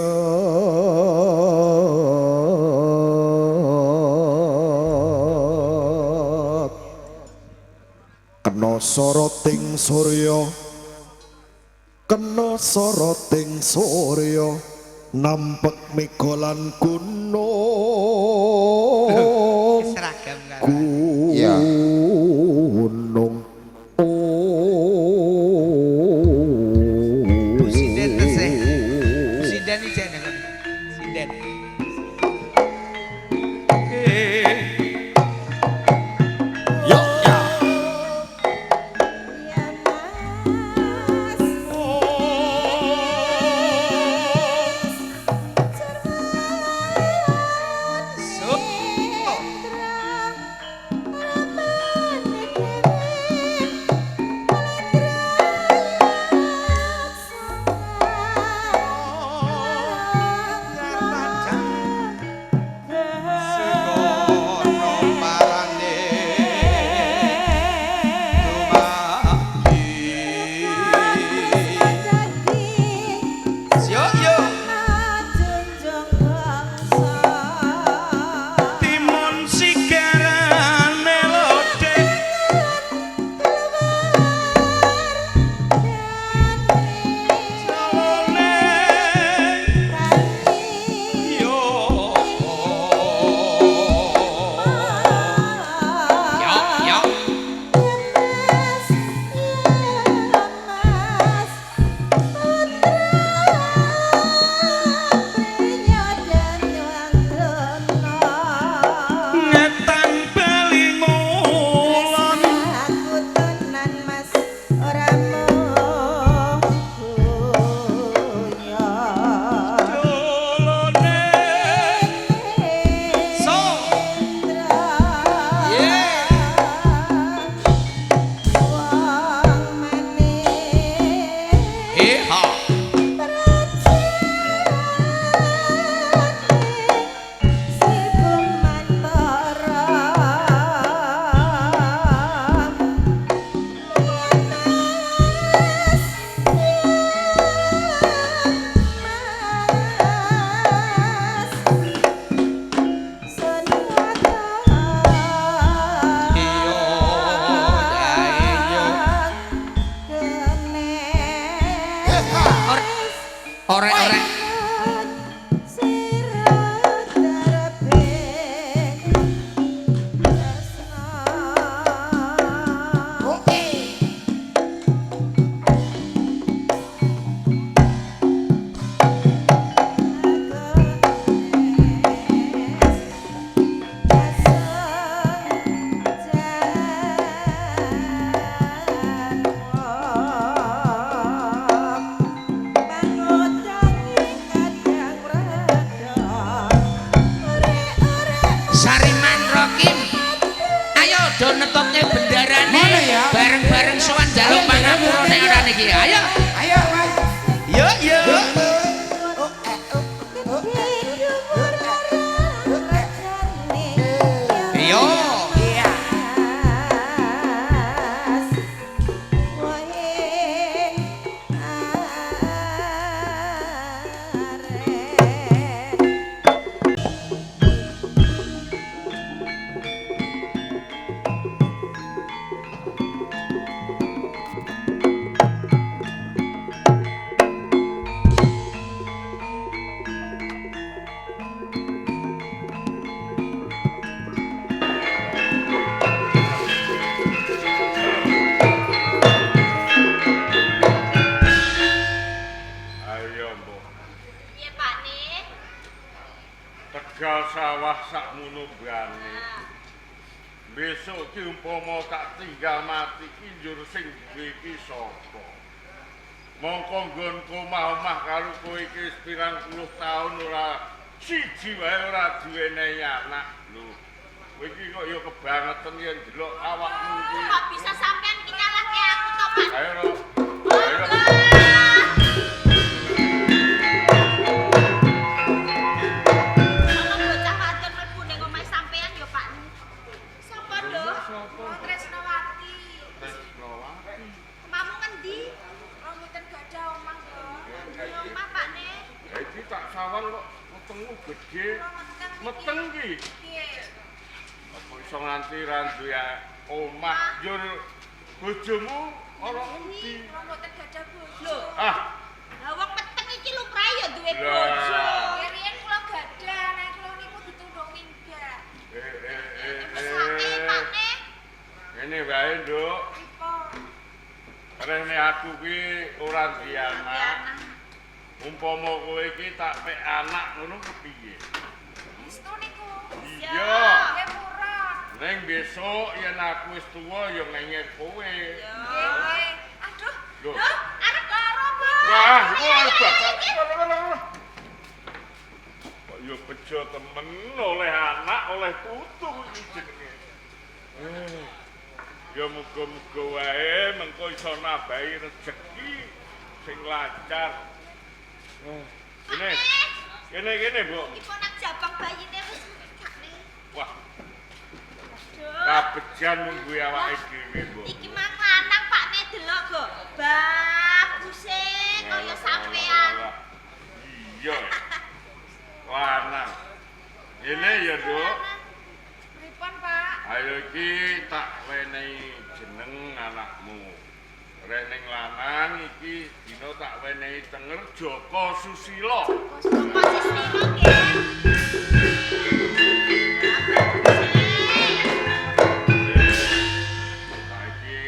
B: kena soroting surya kena soroting surya nampek mega lan gunung
A: seragam kan
B: gunung.
A: Bu Sinden tesih. Bu Sinden iki jane kok. Sinden.
B: Yo ya.
A: Orek-orek.
E: Sawah sakmono brane. Besok ki umpama tak tinggal mati ki njur sing duwe iki sapa? Mongko nggonku omah-omah karo kowe iki wis pirang puluh taun ora siji wae ora duwenehi anak. Lho, kowe iki kok ya kebangetan yen delok awakmu iki.
F: Kok bisa sampean ki nyalahke aku to, Pak?
E: Ayo, Ro. Ayo.
F: Ana bocah wadon mlebu ning omahe sampean ya, Pak. Sapa, Nduk?
G: Tresnawati.
E: Tresnawati.
F: Omamu ngendi?
G: Kula mboten gadah omah, Mbak.
F: Duwe omah, Pak Ne.
E: Ya iki tak sawang kok wetengmu gedhe.
G: Kula meteng niki.
E: Meteng ki.
G: Nggih.
E: Apa iso nganti ra duwe omah njur bojomu ana ngendi?
G: Kula mboten gadah bojo.
F: Lho.
E: Ah,
F: Lah wong meteng iki lumrahe ya duwe
E: Lah.
F: bojo.
G: Nggih, riyen kula gadah, nek kula niku ditundung minggat.
E: eh eh eh
F: Mesake,
E: eh.
F: Pak Ne.
E: Ngene wae, Nduk.
G: Pripun?
E: Rene aku ki ora duwe anak. Umpama kowe iki tak pek anak ngono kepiye?
G: Estu niku.
E: Iya.
G: Nggih purun.
E: Ning besok yen aku wis tuwa ya ngenyek kowe.
G: Nggih, nggih. Aduh,
E: Lho.
F: Lho, arep loro, Mbak.
E: Wah, iku arep bapak. Kok ya bejo temen oleh anak, oleh putu iki jenenge. Ya muga-muga wae mengko iso nambahi rejeki sing lancar. Kene. Kene kene, Mbok.
F: Iki kok nak jabang bayine wis Kak Ne.
E: Wah,
F: Aduh.
E: kabejan mungguhe awake dhewe, Mbok.
F: Iki mang lanang Pak Ne delok go. Baguse kaya sampean.
E: Iya. Lanang. Ngene ya, Nduk.
G: pripun, Pak?
E: Ayo iki tak wenehi jeneng anakmu. Rening lanang iki dina tak wenehi tenger Joko Susilo.
F: Kok Susilo nggih.
E: Saiki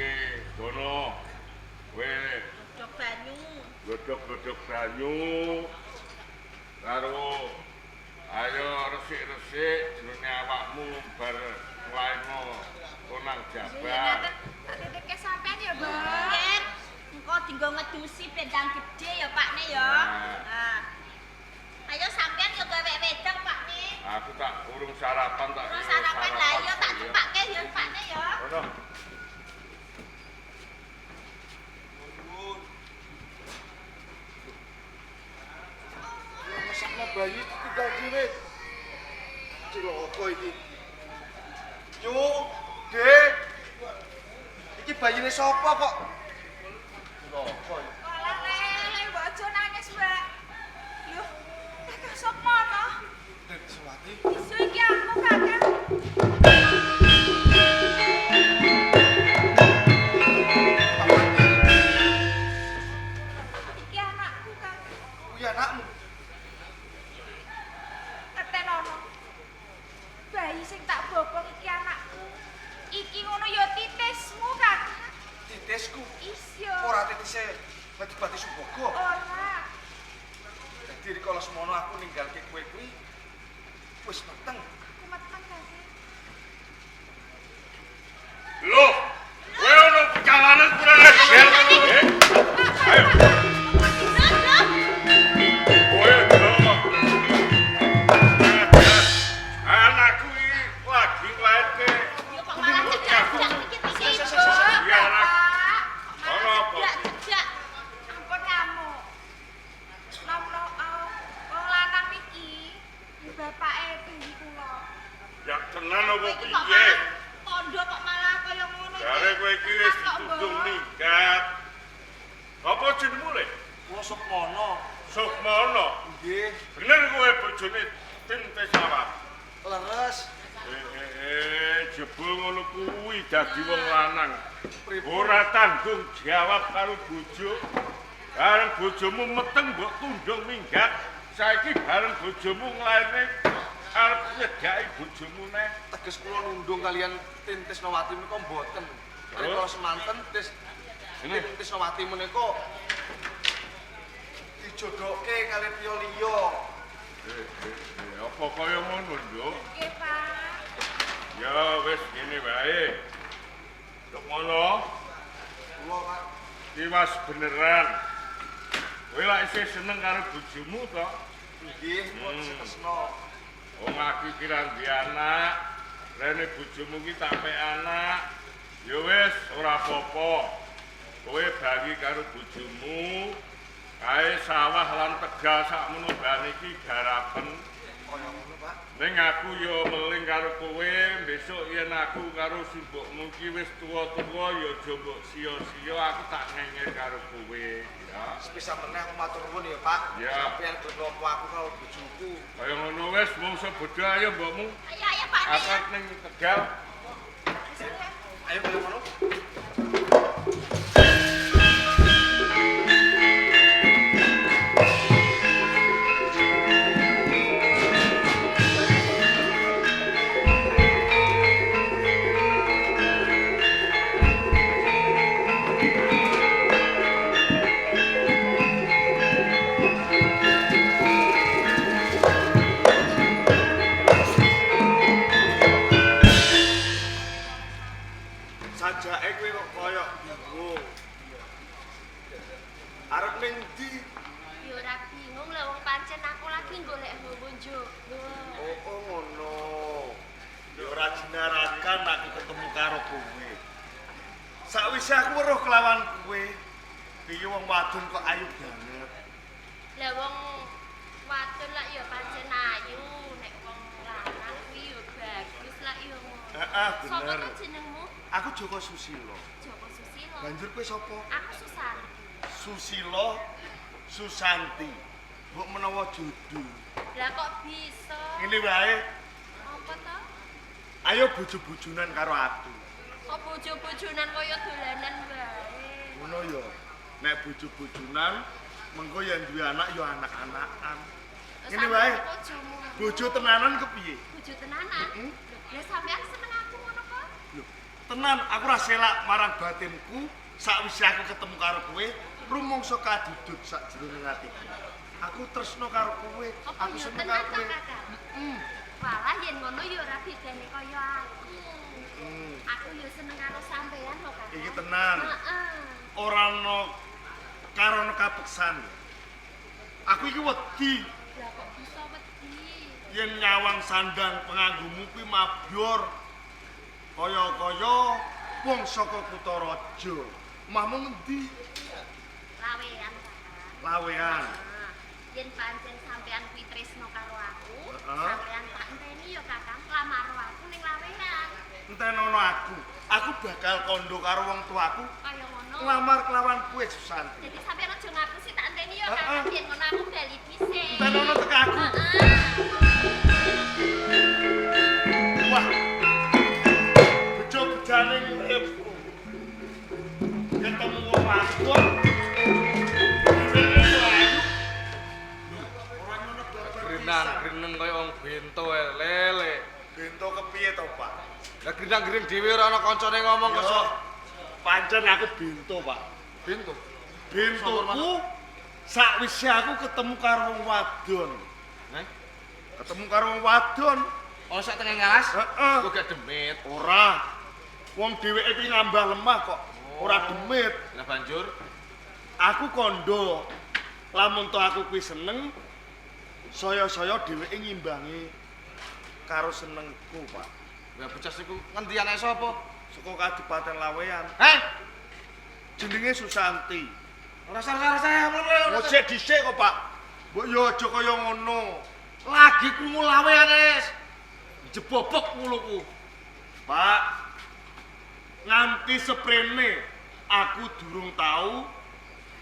E: kono kowe
F: Godhog banyu.
E: godhog-godhog banyu karo ayo resik-resik jroning awakmu bar nglairno konang
G: Nggih,
E: jabar.
G: ngaten tak titipke sampean ya, Mbak.
F: Nggih. Engko dinggo ngedusi bendang gede ya Pak Ne ya. Nah. Ayo sampean yo gawe wedang Pak Ne.
E: Aku tak urung sarapan tak.
F: Terus sarapan lah iya tak cepake ya Pak Ne ya.
E: Kono.
H: Mesakno bayi tinggal dhewe. Cilaka iki. Yu, Dek. Iki bayine sapa kok? Cilaka iki.
G: Walah, Le, mbok aja nangis, Mbak. Lho, Kakak Sukmono.
H: Dek Suwati.
G: Isu iki aku, Kakak. Iki anakku, Kakak.
H: Kuwi anakmu.
G: Ketenono. Bayi sing tak bopong iki anakku. Iki ngono ya titismu, Kakak.
H: Titisku.
G: Isyo.
H: Ora titise Madipati Subogo.
G: Ora.
H: Dadi rikala semono aku ninggalke kowe kuwi wis meteng.
G: Aku meteng, Kakak.
E: Lho, kowe ono pecalanan kurang ajar. Eh? Ayo. Kowe delok. Anakku iki lagi nglairke.
F: Ya kok malah cedak-cedak iki piye Ibu?
E: Iya, anak.
G: Pak,
E: Ono apa?
F: Cedak-cedak.
G: ampun ngamuk. Nom-nom wong lanang niki bapake bayi kula.
E: Ya tenan apa
F: Kowe iki kok
E: piye?
F: malah kondo kok malah kaya ngono iki.
E: Jare kowe iki wis ditudung minggat. Apa jenengmu, Le?
H: Kula Sukmono.
E: Sukmono.
H: Nggih,
E: Bener kowe bojone Tintesawati.
H: leres.
E: Jebul ngono kuwi dadi wong lanang.
H: Pripun?
E: Ora tanggung jawab karo bojo. Bareng bojomu meteng mbok tundung minggat. Saiki bareng bojomu nglairne arep nyedhaki bojomu neh.
H: Teges kula nundung kalian Tin Trisnawati menika mboten. Rikala semanten Tis
E: Ini.
H: Tin Trisnawati menika dijodohke kali liya-liya.
E: Apa kaya ngono, Nduk?
G: Nggih, Pak.
E: Ya wis ngene wae. Nduk ngono.
H: Kula, Pak.
E: Tiwas beneran. Kowe lak isih seneng karo bojomu to?
H: Nggih, kula tresno.
E: Wong aku iki ra duwe anak. Rene bojomu ki tak pek anak. Ya wis, ora apa-apa. Kowe bagi karo bojomu, kae sawah lan tegal sakmono bane iki garapen.
H: Kaya ngono, Pak.
E: Ning aku ya meling karo kowe, besok yen aku karo simbokmu iki wis tuwa-tuwa ya aja mbok sia-sia, aku tak ngenger karo kowe, ya.
H: Sepisan meneh aku matur nuwun ya, Pak.
E: Ya.
H: Sampeyan gelem nampa aku karo bojoku.
E: Kaya ngono wis, mungso bodho ayo mbokmu.
F: Ayo ayo Pak Ne.
E: Aku ning Tegal.
H: Ayo kaya ngono. Sajake kowe kok koyo bingung. Arep ning ndi?
F: Ya ora bingung lah wong pancen aku lagi golek hawa njaba.
H: Oh, ngono. Ya ora jinarakan aku ketemu karo kowe. Sakwise aku weruh kelawan kowe, piye wong wadon kok ayu banget.
F: Lah wong wadon lak ya pancen ayu, nek wong lanang kuwi ya bagus lak ya ngono.
H: Heeh,
F: Sopo
H: bener.
F: to jenengmu?
H: Aku Joko Susilo.
F: Joko Susilo.
H: Banjur kowe sapa?
F: Aku Susanti.
H: Susilo Susanti. Mbok menawa jodoh.
F: Lah kok bisa?
H: Ngene wae,
F: Apa to?
H: ayo bojo-bojonan karo aku.
F: Kok bojo-bojonan kaya dolanan wae.
H: Ngono ya. Nek bojo-bojonan mengko yen duwe anak ya anak-anakan. Ngene wae.
F: Bojomu.
H: Bojo tenanan kepiye?
F: Bojo tenanan. Lah sampean seneng aku ngono kok?
H: Lho, tenan aku ora selak marang batinku sakwise aku ketemu karo kowe, rumangsa kadudut sakjroning atiku. Aku tresno karo kowe,
F: Apa
H: aku
F: ya
H: seneng
F: tenan
H: karo
F: to,
H: kowe.
F: Kakang? Walah yen ngono ya ora bedane kaya aku. Aku ya seneng karo sampean lho, Kakang.
H: Iki tenan.
F: Heeh.
H: Ora ana karana kapeksan. Aku iki wedi
F: Lah kok bisa wedi?
H: yen nyawang sandang penganggumu kuwi mabur. Kaya-kaya wong saka kutha raja. Omahmu ngendi?
F: Lawean, Kakang.
H: Lawean.
F: Heeh. Yen pancen sampean kuwi tresno karo aku,
H: Heeh.
F: sampean tak enteni ya Kakang, lamar aku ning Lawean.
H: Entenono aku. Aku bakal kondo karo wong tuaku
F: Kaya ngono.
H: nglamar kelawan kowe Susanti.
F: Jadi sampean aja ngapusi tak enteni ya
H: Heeh.
F: Kakang, yen ngono aku bali dhisik.
H: Entenono teka aku.
F: Heeh.
H: Wah. Bejo-bejane uripku. Ketemu wong wadon. Ora ngono babar
I: Grenang-greneng kaya wong bento ae, lele.
H: Bento kepiye to, Pak?
I: Lah grindang-grinding dhewe ora ana kancane ngomong kok.
H: Yo, pancen aku bento, Pak.
I: Bento.
H: Bentoku sakwise aku ketemu karo wong wadon.
I: Heh?
H: Ketemu karo wong wadon.
I: Oh sak tengah ngalas?
H: Heeh.
I: Kok gak demit.
H: Ora. Wong dheweke iki ngambah lemah kok. Ora demit.
I: Lah banjur
H: Aku kondo. Lamun to aku kuwi seneng, saya-saya dheweke ngimbangi karo senengku, Pak.
I: lah bocah iku ngendi anake sapa?
H: Saka Kadipaten Lawean.
I: Heh?
H: Jenenge Susanti.
I: Ora salah-salah.
H: Ngocek dhisik kok, Pak. Mbok yo aja kaya ngono.
I: Lagi krungu laweane. Jebobok muluku.
H: Pak, nganti seprene aku durung tau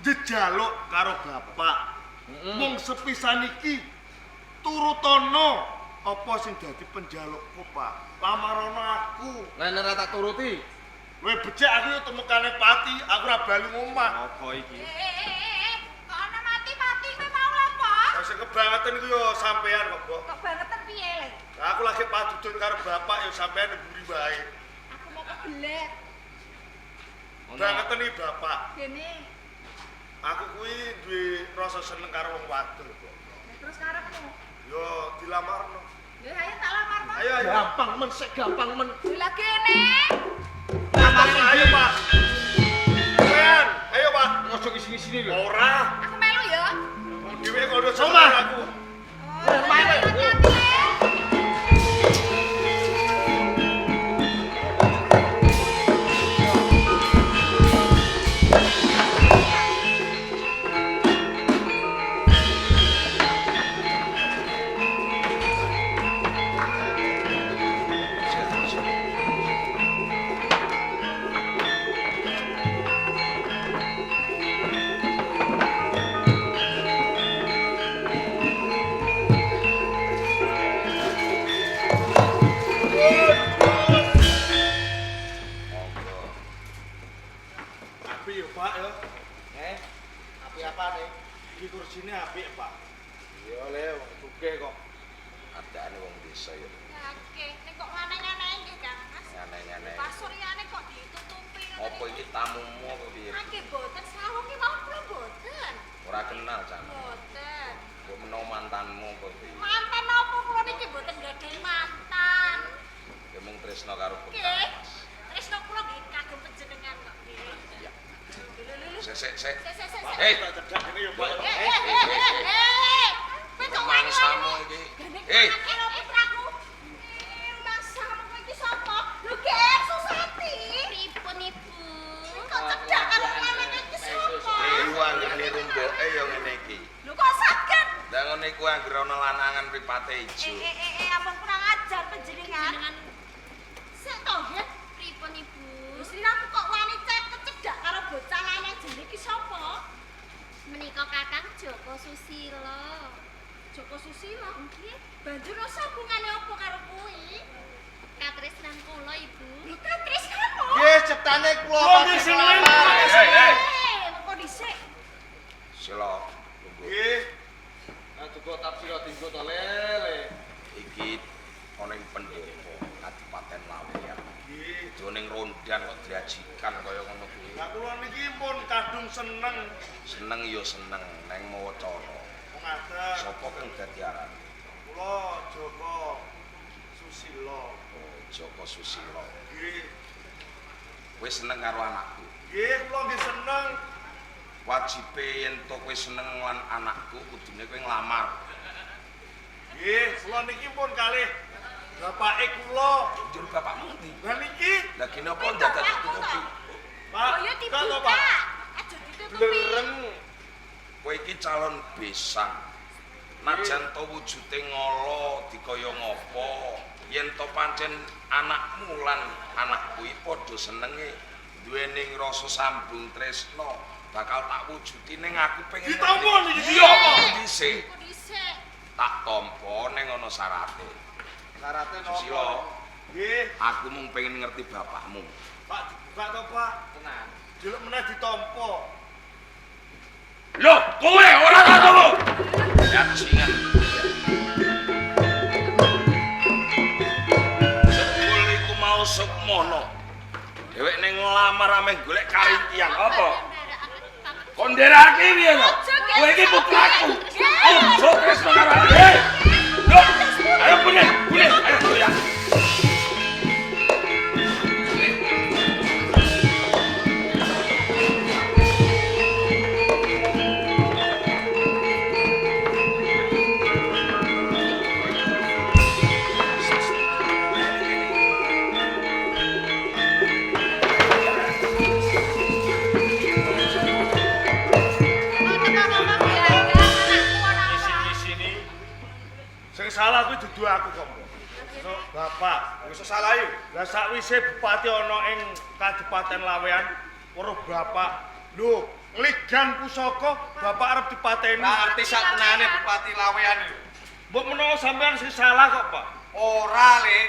H: jejaluk karo bapak. Mung sepisan iki turutono apa sing dadi penjalukku, Pak. Lamarono aku.
I: Lah nek ora tak turuti.
H: Luwih becik aku yo temukane pati, aku ora bali ngomah.
I: Apa iki?
G: Kok ana mati-mati kowe mau lha apa?
H: Lah sing kebangetan iku yo sampean kok, Mbok.
G: Kok bangetan piye le?
H: Lah aku lagi padudun karo bapak yo sampean mburi wae.
G: Aku mau kebelet.
H: Bangetan iki bapak.
G: Dene.
H: Aku kuwi duwe rasa seneng karo wong wadon, Mbok.
G: Lah terus karepmu?
H: Yo dilamarno.
G: Yo ayo tak lamarno.
H: Ayo ayo.
I: Gampang men, sik gampang men.
G: Lha kene.
H: Ayo, Pak. Sampean, ayo, Pak.
I: Ojo ngisini-sini lho.
H: Ora.
G: Aku melu ya.
H: Wong dhewe kok udah sama aku.
G: Oh, hati-hati.
H: Apik yo, Pak yo. Eh, apik apane? Iki kursine apik, Pak.
I: Iya le, wong sugih kok.
D: Adane wong desa ya.
F: Oke, nek kok aneh-aneh nggih, Kang Mas.
D: Aneh-aneh.
F: Pasuryane kok ditutupi ngoten.
D: Apa iki tamumu apa piye?
F: Nggih boten, sawung ki mau kula boten.
D: Ora kenal jan.
F: Boten.
D: Mbok menawa mantanmu apa piye?
F: Mantan apa kula niki boten gadhahi mantan.
D: Ya mung tresno karo
F: Nggih. Tresno kula nggih kagem panjenengan kok nggih.
D: Iya.
F: Lho lho lho.
D: Sik sik sik.
F: Sik sik sik.
D: Hei,
H: Tak cedak kene yo, Pak.
F: Eh eh eh eh. Kowe kok
D: mangsamu iki. Hei,
F: Karo putraku. Eh, mangsamu kowe iki sapa? Lho GR Susati.
G: Pripun Ibu?
F: Kok cedak karo lanang iki sapa?
D: niru anggere niru mboke ya ngene iki.
F: Lho kok saged?
D: Lah ngene iku anggere ana lanangan mripate ijo.
F: Eh eh eh ampun kurang ajar panjenengan. Sik to nggih.
G: Pripun Ibu?
F: Lho sliramu kok wani cek kecedak karo bocah lanang jenenge iki sapa?
G: Menika Kakang Joko Susilo.
F: Joko Susilo. Nggih. Banjur rasa hubungane apa karo kuwi?
G: Katresnan kula Ibu.
F: Lho katresnanmu?
I: Nggih, ciptane kula
H: Kula nggih seneng.
D: Hei, hei.
F: Eh, mengko dhisik.
D: Sila, lungguh.
H: Nggih.
I: Nah, duga tafsira dinggo to lele.
D: Iki ana ing pendopo Kadipaten Laweyan.
H: Nggih.
D: Aja ning rondan kok diajikan kaya ngono kuwi.
H: Lah kula niki pun kadung seneng.
D: Seneng ya seneng neng mawa cara.
H: Wong ngaten.
D: Sapa kang dadi arane?
H: Kula Joko Susilo.
D: Oh, Joko Susilo.
H: Nggih.
D: Kowe seneng karo anakku.
H: Nggih, kula nggih seneng.
D: Wajibe yen to kowe seneng lan anakku kudune kowe nglamar.
H: Nggih, kula niki pun kalih bapake kula.
D: Njur bapakmu ndi?
H: Lah niki,
D: Lah gene apa ndadak ditutupi?
H: Pak.
F: Oh ya
H: Kok to,
F: dibuka.
H: Pak?
F: Aja ditutupi.
I: Blereng.
D: Kowe iki calon besan. Najan to wujude ngolo dikaya ngopo, yen to pancen anakmu lan anakku iki padha senenge duweni rasa sambung tresna bakal tak wujudi ning aku pengen
H: Ditampa niki,
D: Iya,
H: ditampa.
D: dhisik.
F: Mengko dhisik.
D: Tak tampa ning ana syarate.
I: Syarate napa?
D: Susilo,
H: Nggih,
D: aku mung pengen ngerti bapakmu.
H: Pak dibuka to, Pak?
I: Tenan.
H: Jelek meneh ditampa.
D: Loh, kowe ora tak tunggu. Ya jingan. Jebul iku mau sukmono. Dhewek ning nglamar ameh golek karintian apa? Kon nderakake piye to? Kowe iki putraku. Ayo tresno karo aku. Hei. Loh, ayo punya, punya, ayo goyang.
H: Sing salah kuwi dudu aku kok, Mbok. So, Bapak,
I: Wis salah yo.
H: Lah sakwise bupati ana ing Kadipaten Laweyan, weruh bapak. Lho, ngligan pusaka, bapak arep dipateni.
I: Lah arti sak tenane Bupati Laweyan lho.
H: Mbok menawa sampean sing salah kok, Pak.
I: Ora le.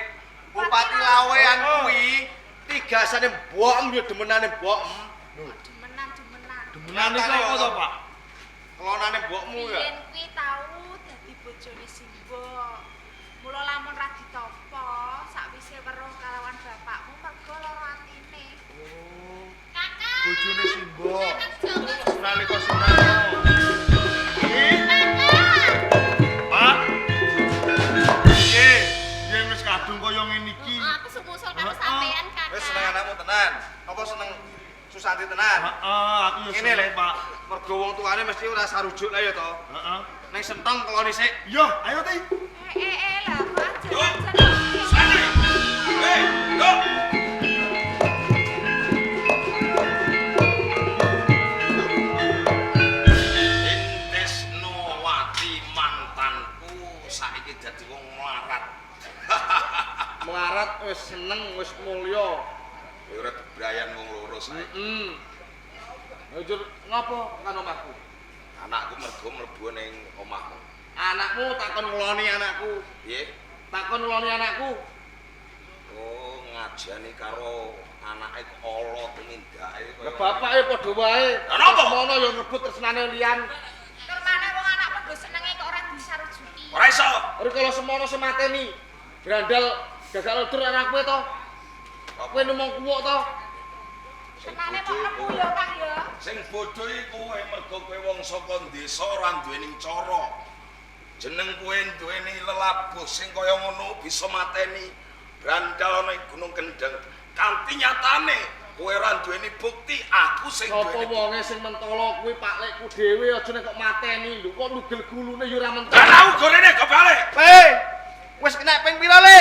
I: Bupati Laweyan kuwi tigasane mbokem ya demenane mbokem.
G: Demenan demenan.
H: Demenan iku apa to, Pak?
I: Kelonane mbokmu ya.
G: Biyen kuwi tau dadi bojone Simbo. Mula lamun ra ditampa, sakwise weruh kalawan bapakmu mergo lara atine.
H: Oh,
F: Kakak.
H: bojone Simbo.
F: Kakak Joko.
H: Nalika Sunan. Nggih,
F: Kakak.
H: Pak.
I: Tenan, apa seneng Susanti tenan?
H: Heeh, aku yo
I: Ngene le,
H: seneng, Pak.
I: Mergo wong tuane mesti ora sarujuk lah ya to.
H: Heeh.
I: Ning sentong keloni sik.
H: Yo, ayo Ti.
G: Eh lah kok aja.
D: Hei, yo. Intesnowati mantanku saiki dadi wong melarat.
I: Melarat wis seneng, wis mulya.
D: Ya ora bebrayan wong loro saiki.
I: Heeh. Njur ngopo kan omahku?
D: Anakku mergo mlebu ning omahmu.
I: Anakmu takon ngeloni anakku.
D: Piye?
I: Takon ngeloni anakku.
D: Oh, ngajani karo anake kok ala tumindake
I: Lah bapake padha wae.
D: Lah napa?
I: Semono ya ngebut tresnane liyan.
G: Tur maneh wong anak padha senenge kok ora disarujuki.
D: Ora iso.
I: Rikala semono semateni. Brandal gagak ledur anak kowe to. Kowe numong kuwuk to.
G: Senane kok nemu ya Kang ya.
D: Sing bodho iki kowe mergo kowe wong saka desa ora duweni cara. Jeneng kowe duweni lelabuh sing kaya ngono bisa mateni brandal ana ing Gunung Kendeng. Kanthi nyatane kowe ora duweni bukti, aku sing
I: Sapa
D: duweni.
I: wonge sing mentolo kuwi Pak Lekku dhewe aja nek kok mateni lho kok nugel gulune ya ora mentolo.
D: Lah aku gorene kok balik.
I: Hei, wis kena ping pira le?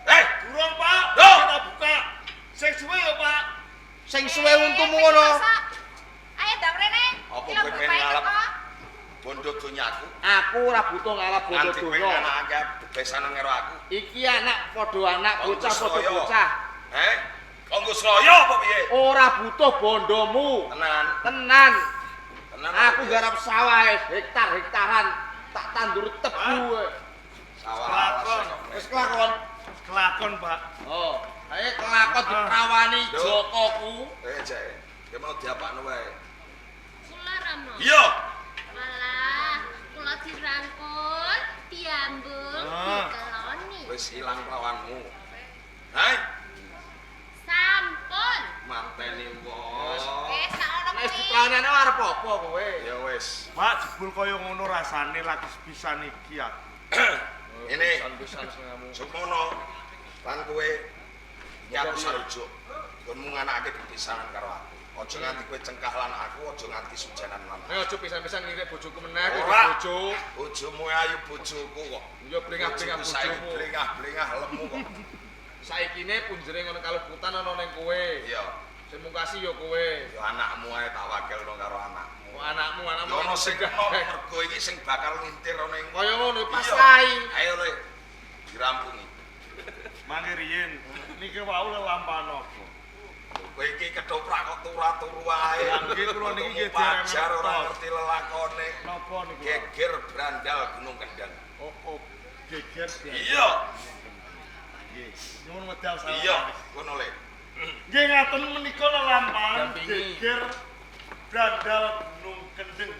D: Eh,
H: Durung, Pak.
D: Loh.
H: Kita buka. Sing suwe ya, Pak.
I: Sing suwe untumu ngono.
G: Ayo ndang rene.
D: Apa
G: Iki lho
D: kowe pengen
G: bapake
D: ngalap?
G: teko.
D: Bondo donyaku.
I: Aku ora butuh ngalap bondo
D: Nganti kowe
I: donya.
D: nganakake bebesanan karo aku.
I: Iki anak padha anak, bocah padha
D: Konggo
I: bocah.
D: Eh, konggo sraya apa piye?
I: Ora butuh bondomu.
D: Tenan,
I: Tenan.
D: tenan.
I: Aku garap sawah hektar-hektaran tak tandur tebu.
D: Sawah.
H: Kelakon.
I: Wis kelakon.
H: Kelakon, Pak.
I: Oh, ayo kelakon diprawani
D: Lho.
I: Jokoku.
D: Eh, Cek. Kowe mau diapakno wae.
F: Kula Rama.
D: Iya.
F: Walah, kula dirangkul, diambung,
H: Ah.
F: dikeloni.
D: Wis ilang prawanmu. Hai,
F: Sampun.
D: mateni wong.
G: Wis sak ono
I: Nek wis
G: kuwi.
I: diprawanane arep apa kowe?
D: Ya wis.
H: Pak, jebul kaya ngono rasane lagi sepisan iki aku.
D: Ini
I: Pisan-pisan sengamu.
D: Sukmono lan kowe iki aku sarujuk. Nggonmu nganakake bebesanan karo aku. Aja nganti kowe cengkah lan aku, aja nganti sujanan lan.
I: Ayo aja pisan-pisan ngirik bojoku meneh kowe
D: Ora.
I: bojo.
D: Bojomu ayu bojoku kok.
I: Ya blengah-blengah
D: Bojoku saiki
I: bojomu.
D: blengah-blengah lemu kok.
I: Saikine punjere ngono kalebutan ana ning kowe.
D: Iya,
I: Sing mungkasi ya kowe.
D: ya anakmu ae tak wakilno karo anakmu.
I: Oh, anakmu, anakmu.
D: Ya ono sing kena mergo iki sing bakal ngintir ana ing
I: Kaya ngono pas
D: Iya.
I: kae.
D: Ayo le. Dirampungi.
H: Mangke riyin, niki wau lelampahan apa?
D: Kowe iki ketoprak kok turu-turu wae.
H: Lah, nggih, kula niki nggih
D: pajar
H: dereng
D: ora
H: ngertos.
D: ngerti lelakone.
H: Napa niku?
D: Geger brandal Gunung Kendeng.
H: Oh, oh, geger.
D: Iya,
H: Nggih. Nyuwun wedal salah.
D: iya, ngono le.
H: Nggih ngaten menika lelampahan
I: Dampingi.
H: geger brandal Gunung Kendeng.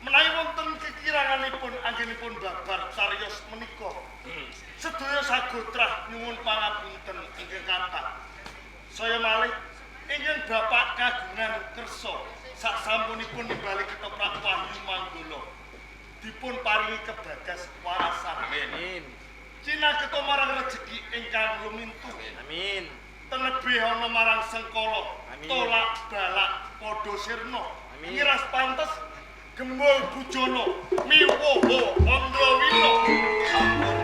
H: Menawi wonten kekiranganipun anggenipun babar cariyos menika. Sedaya sagotrah nyuwun pangapunten ingkang kathah. Saya malih ingkang bapak kagungan kersa sak sampunipun nimbali ketoprak Wahyu Manggala. Dipun paringi kebagas warasan.
D: Amin.
H: Cinaketa marang rejeki ingkang lumintu.
I: Amin.
H: Tenebih ana marang sengkala,
I: Amin.
H: tolak balak padha sirna.
I: Amin.
H: Ngiras pantes gembul bujana miwoho Andrawina.
D: Sampun.